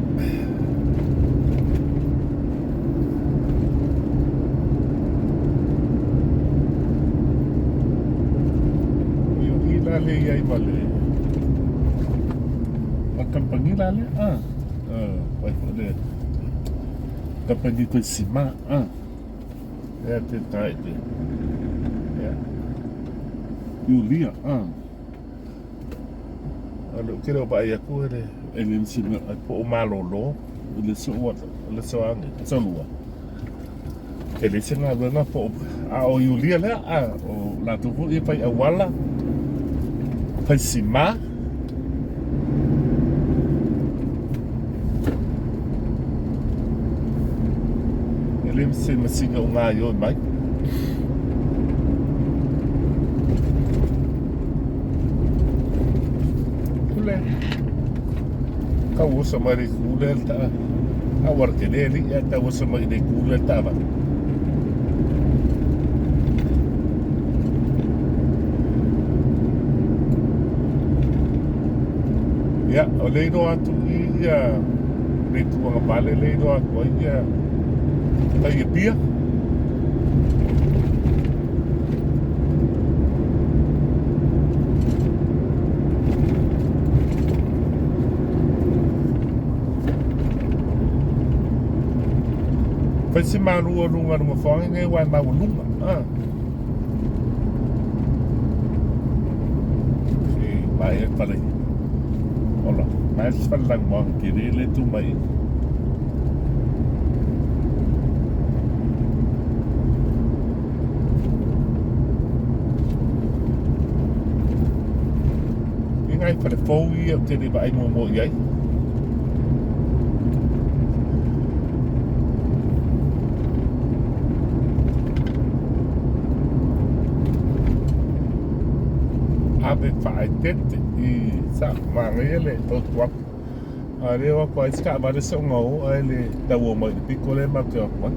O i la le i ai ma le ma kampangi la le ah vai foi le kampangi koe sima ah ea te tae te ea Iulia ah a le tele o vaai atu e le e le se mea ai po o malolo i le aso le aso ane aso lua e leai se galuega po o a o Iulia lea a o latou foi e fai auala fai sima e le se masina o gaoioi mai. Pule. Tau oso mai le itu lea le taa. Auala tele alii ae tau oso mai le itu lea le taavale. Ia, o le iloa atu i ia le itu agavale le iloa atu ai ia tai Apia. Fai si malu o luga o le nofoaga lenei aua e maualuga. E vaai le fale. Ola, vaai le fale lanumoana tele lea e tu mai i. I nai fale fou ia ou te le vaai muamua i ai. Ave faaeteete i sa manaia le fautuaga. A lea o atu ai se taavale soona o ae le tau mai i le pito lea matou te o atu ai.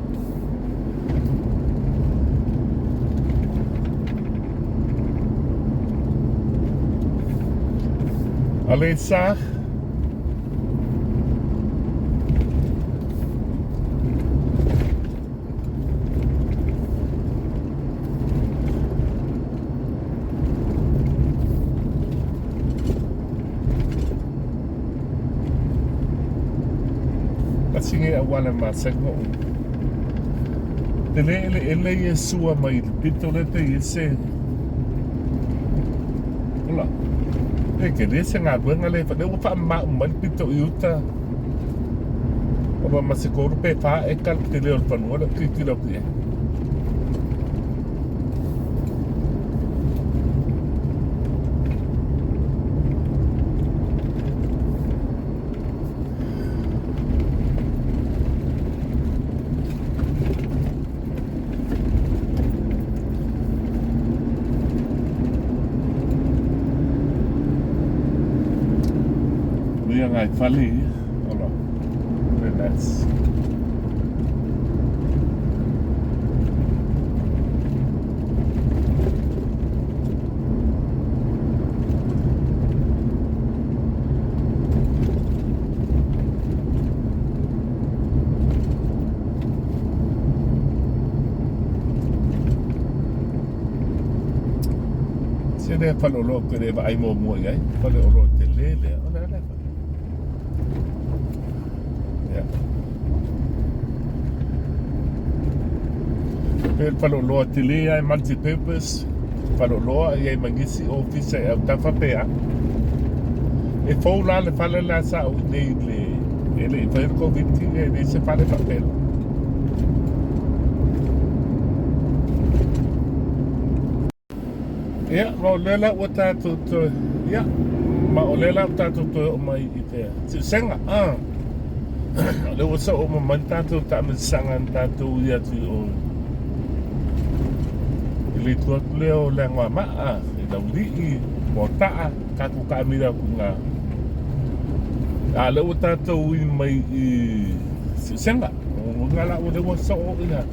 Aleisa. Tasi lenei auala e masani ona ou tele eleele ia e sua mai le pito lea pei e se Ola. E tele se galuega lea lea ua faamama uma mai le pito i uta. Ua ma se 3 pe 4 eka le tele o le fanua lea ou tilotilo atu i ai. Ia ngai fale ia. Ola. Very nice. Se lea faleoloa ou te le vaai muamua i ai, faleoloa tele lea. O le a lea fale? Ia. Pe faleoloa tele ai multi-purpose, faleoloa i ai ma nisi ofisa i autafa pe a. E fou la le fale la sa ou i nei le e le i faia le Koviti, e leai se fale faapena. Ia, ma o lea la ua tatou toe, ia, ma o lea la ua tatou toe oo mai i te siusega. Ah. O lea ua soo uma mai le tatou taamilosaga na tatou ui atu i o i le itu atu lea o Leagoamaa, i Laulii, Moataa, tatou taamilo atu i ina. A o lea ua tatou ui mai i Siusega. O lona la lea ua soo ia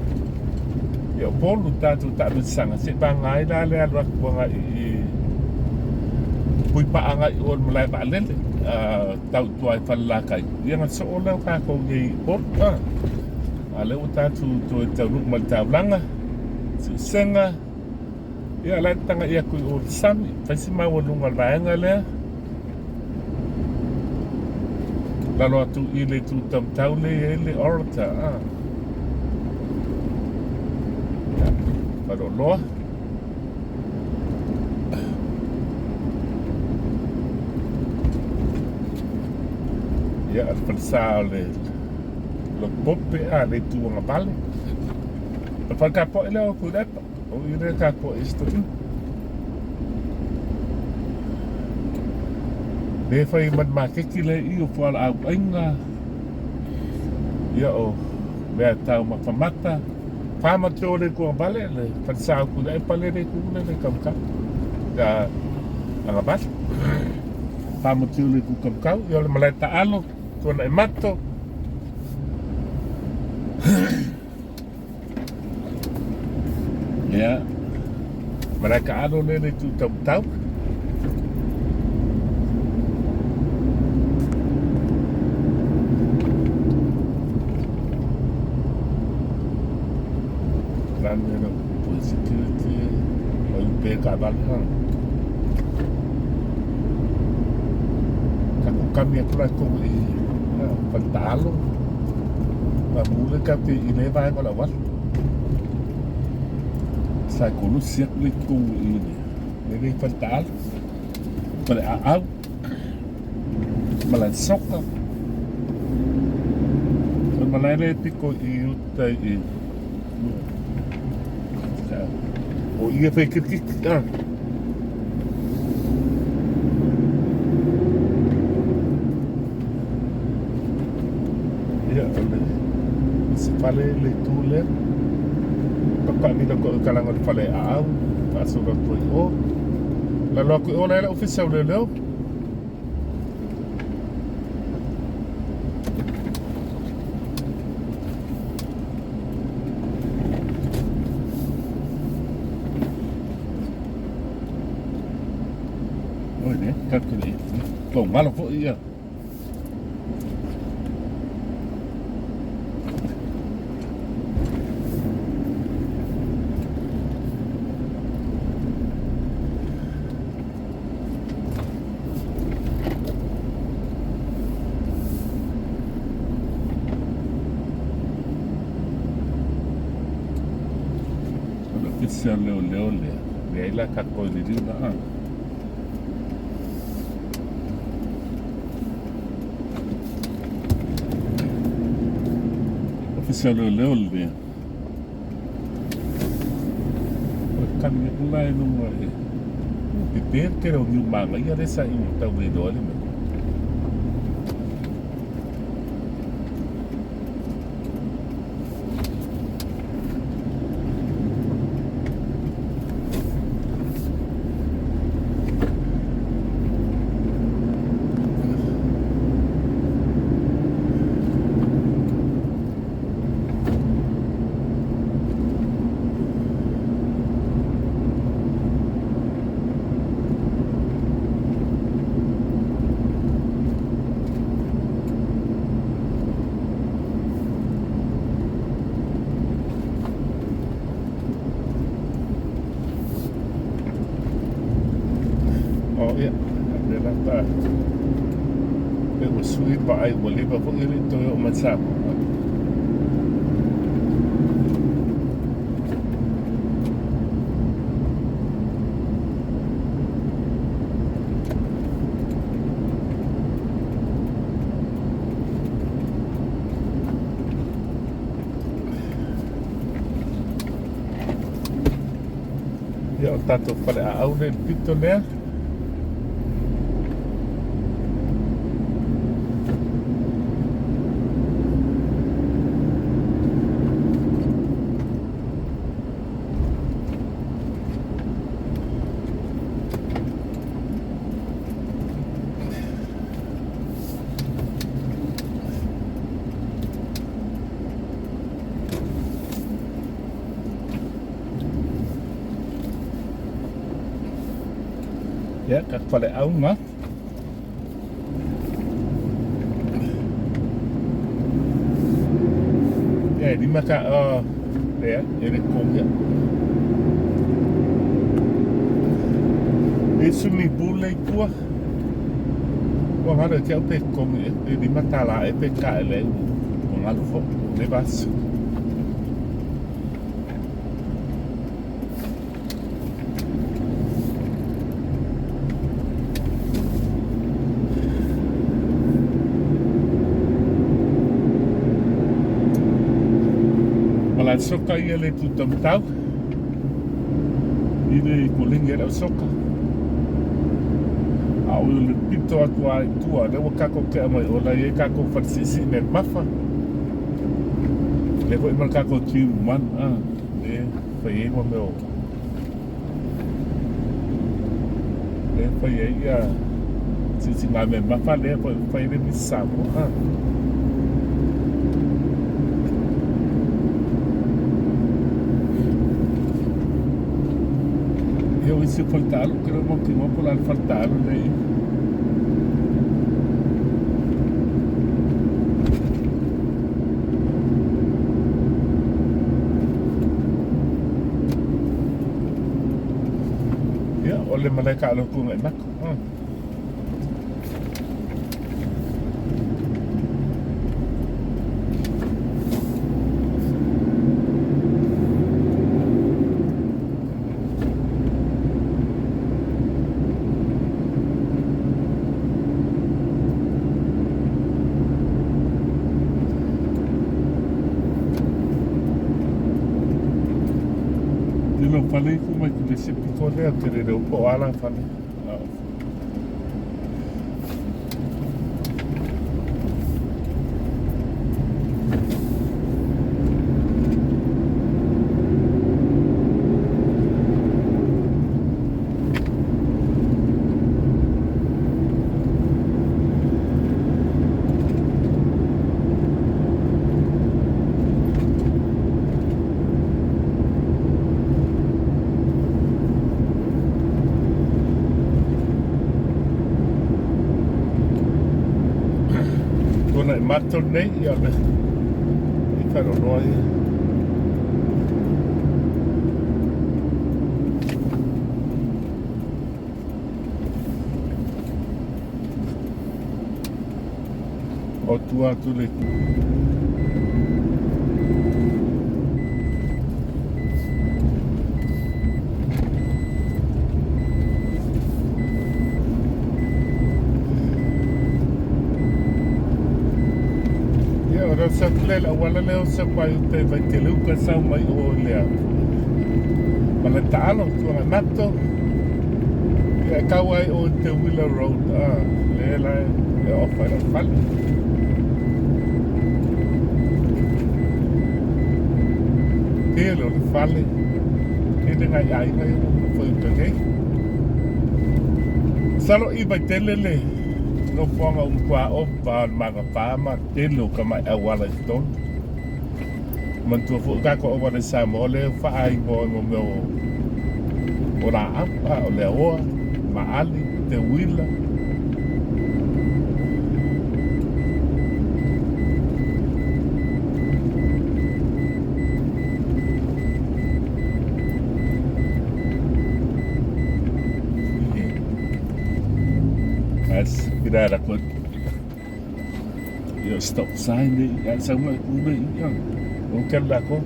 ia Upolu tatou taamilosaga seivaga ai la le alu atu agai i Puipaa agai i o i le malae vaalele tau i tua i Falelatai ia ona soo lea o tatou nei i Upolu. A o lea ua tatou toe taunuu mai i le taulaga Siusega. Ia o la e tagai atu i o i le sami, fai si maualuga o le vaega lea. Lalo atu i le itu taumatau lea e i ai le orator. Ah. Ia, faleoloa. Ia, o le falesa o le Lotopope, a, le itu agavale. O le fale tapuai lea o Tuilaepa. O i lea tapuai i si toeaina. Lea e fai ma le maketi lea i i o fualaau aina, ia o mea taumafa mata. Wha o le tuavale, le falesa o Tuilaepa lea le tu lea le tautau. Ia agavale. Wha o le tu tautau, ia o le malae taalo, Tuanaimato. Ia, malae taalo lea le itu taumatau. Lani e lau pui security, o i pe taavale ha. Tatou kami atu la i totonu i fale taalo. Mamu le tatou te i lea vaega o le auala. Sa e kolosi atu le totonu i le le fale taalo, fale aau, malae soka. O le malae lea e pito i uta i o ia fai kirikiti a. Ia, o le isi fale le itu lea. Papaamilo atu au i talaga o le fale aau, faasolo atu ai i o. Lalo atu i o la e le ofisa o leoleo. Oi ne, tatou le tou galo foi ia. O le ofisa o leoleo lea, leai la tatou i le lima a. Ofisa o leoleo lea. O le kani aku la i luga i pepe le tele o niu manaia lea sa i tau le iloa le mea. Oh ia, lea la pa pe ua sui vaai ua leva foi e le i toe oo mai Samoa. Ia, o le tatou faleaau lea i le pito lea. Ia, ka faleauga. Ia, e lima ka, lea, e le kogia. E swimming pool le i tua. Ua galo ia te au pe kogi e $5 ea pe $1 ea ua galo foi, ua leva aso. Malae soka ia le tutamatau i le kolegi ai lau soka. A o le pito atu lava i tua, lea ua tatou tea mai o la e i ai tatou fale siisii mea mafa. Lea foi ma le tatou team one a, lea fai ai ma mea o lea fai ai ia siisii mea mafa lea foi fai ai le Miss Samoa a. Ia o isi o faletaalo, ou te iloa mautinoa po o le a le faletaalo lea i i. Ia, o le malae taalo i Tuanaimato. fale ifo mai le se pito lea te le leo po ala fale. Tuanai matou nei ia le i wharoroa ia. O tua atu le Ia, o sa pule la wala le o sa pai te vai te luka sa mai o lea. Ma le taalo tua mato. Ia kau ai o te Wheeler Road. Ah, le la e ofa i fale. Tele o le fale. Tele ngai aiga ia o foi o nei. Salo i vai tele le nofoaga o matua opa o le magafā ma tele o tamai auala i totonu. Manatua foi tatou auala i Samoa lea ua faaigoa i mea o laau, o le aoa, maali, teuila. That's get out of good. Ia stop sign ni ia sau mai ku ni ia. O ke la ko.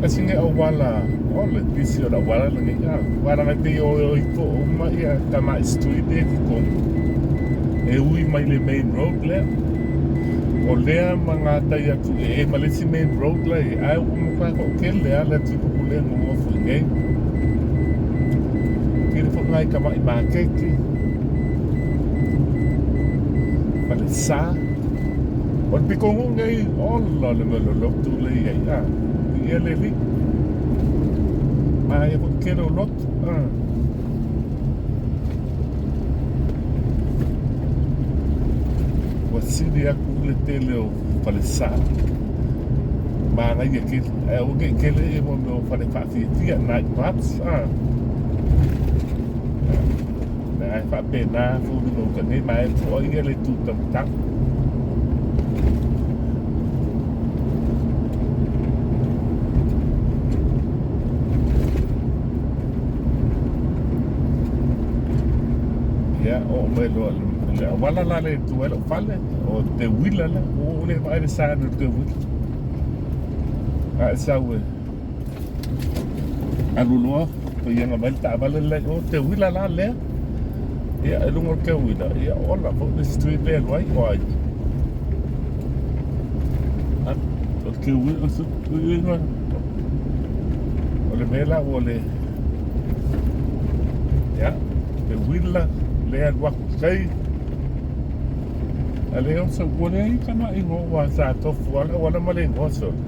Asinge auala o le pisi o le auala lenei a wala ngai pei o i to uma ia tama'i street e totonu e ui mai le main road lea o lea ma gatai atu e ma le isi main road la e ae ua matua toatele lava le atunuu lea e nonofo i inei. Tele foi nai tama'i maketi falesa. O le pitonuu nei, ola le mea o le lotu lea e i ai, a, viia le Alii. Manaia foi le tele o lotu, a. Ua sili atu le tele o falesa. Manaia tele, ae aua ne i tele ia mea o fale faafiafia, night clubs, a. Ae faapena foliga uta nei ma e toa ia le tu tamatama. Ia, oo mai loa le auala la le tu ai lou fale, o te uila la, ua ou le vaai le sign o te uila. A e sau e alu loa, paiaga mai le taavale le o te uila la lea. Ia, e luga o te uila, ia ola foi le street lea alu ai, o ai. O te uila, o le mea la ua le, ia, te uila lea alu atu kai. A le o sa ua leai tama'i igoa sa tofu ala auala ma le igoa sole.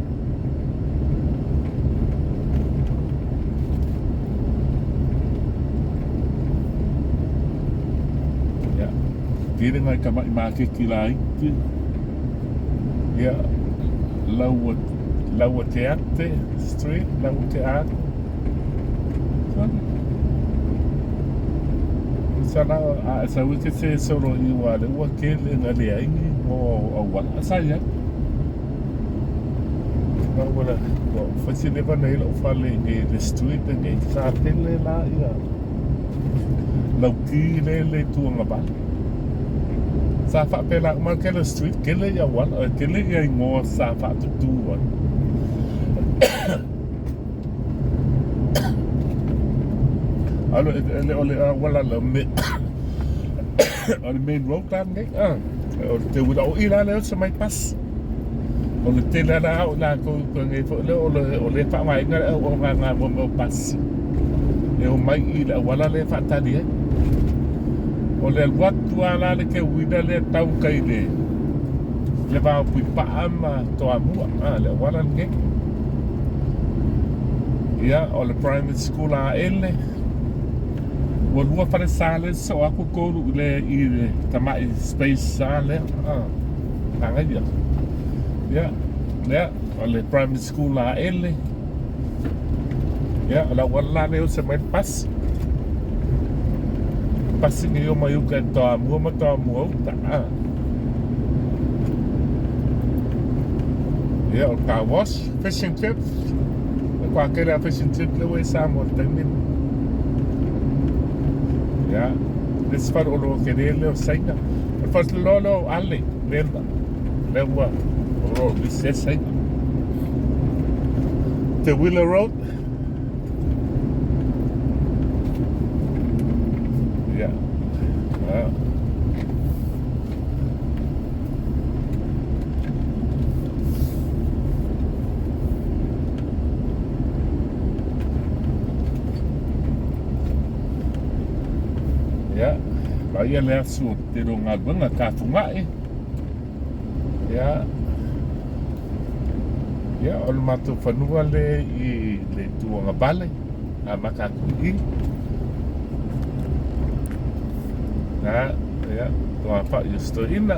Ia, tele nai tama'i maketi laiti. Ia, laua, laua te ate street, laua te ate. Sole. Sala a sau e te se solo i ua le ua tele na leai ni igoa o auala. Sa i ai. Ua ua fai si leva nei lou fale i le street lenei, sa tele la ia lauki le le itu agavale. Sa faapela uma tele street, tele ia auala, tele ia igoa sa faatutu ai. Alo e le o le auala la me o le main road la lenei a. O le teuila o i la lea o se mai pasi. O le tele ala au latou i uka nei foi lea o le o le faaaogaina le auaunaga mo mea o pasi e omai i le auala lea e faatali ai. O le alu atu lava la le teuila lea tau tai le le va o Puipaa ma Toamua, a le auala lenei. Ia, o le primary school a Aele, ua lua falesa lea sosoo atu tolu i le i le tamai space a lea, a, manaia. Ia, lea, o le primary school a Aele, ia, o le auala la lea e oso mai le pasi. Pasi nei o mai uka i Toamua ma Toamua uta, a. Ia, o le car wash, fish and chips. E kwa kele a fish and chips le ua i Samoa le taimi ni. Ia, le isi faleoloa tele lea o Saina. O le faleoloa lea o Ale, lea lea ua o lo o lisi ai Saina. Te Wheeler Road. Ia. Ah. Ia, vaai le aso o te tele o galuega tafuga'i. Ia, ia o le matou fanua le i le itu agavale, amata atu i i. Ia, ia, tuafa'i o si toeaina.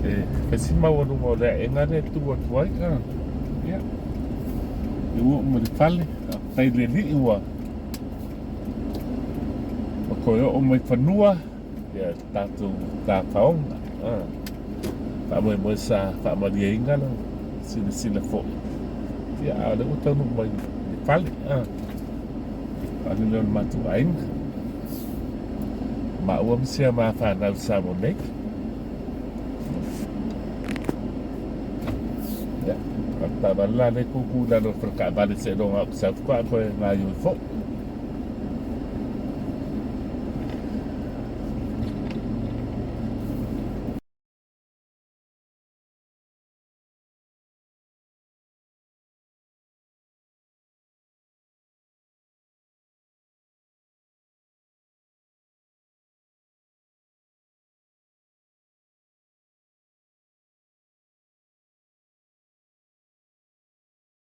E fai si maualuga o le aega lea e tu atu ai. Ia, e ua oo mai le fale, faafetai i le Alii ua toe oo mai fanua ia le tatou tafaoga. Faamoemoe sa faamalieina lau silasila foi, ia a o lea ua taunuu mai le fale. Fale lea o le matou aiga. Maua ma sia ma fanau i Samoa nei. Ia, o le taavale la lea e tutu i lalo o le faletaavale seiloga ou te sau faatoa toe gaoioi foi.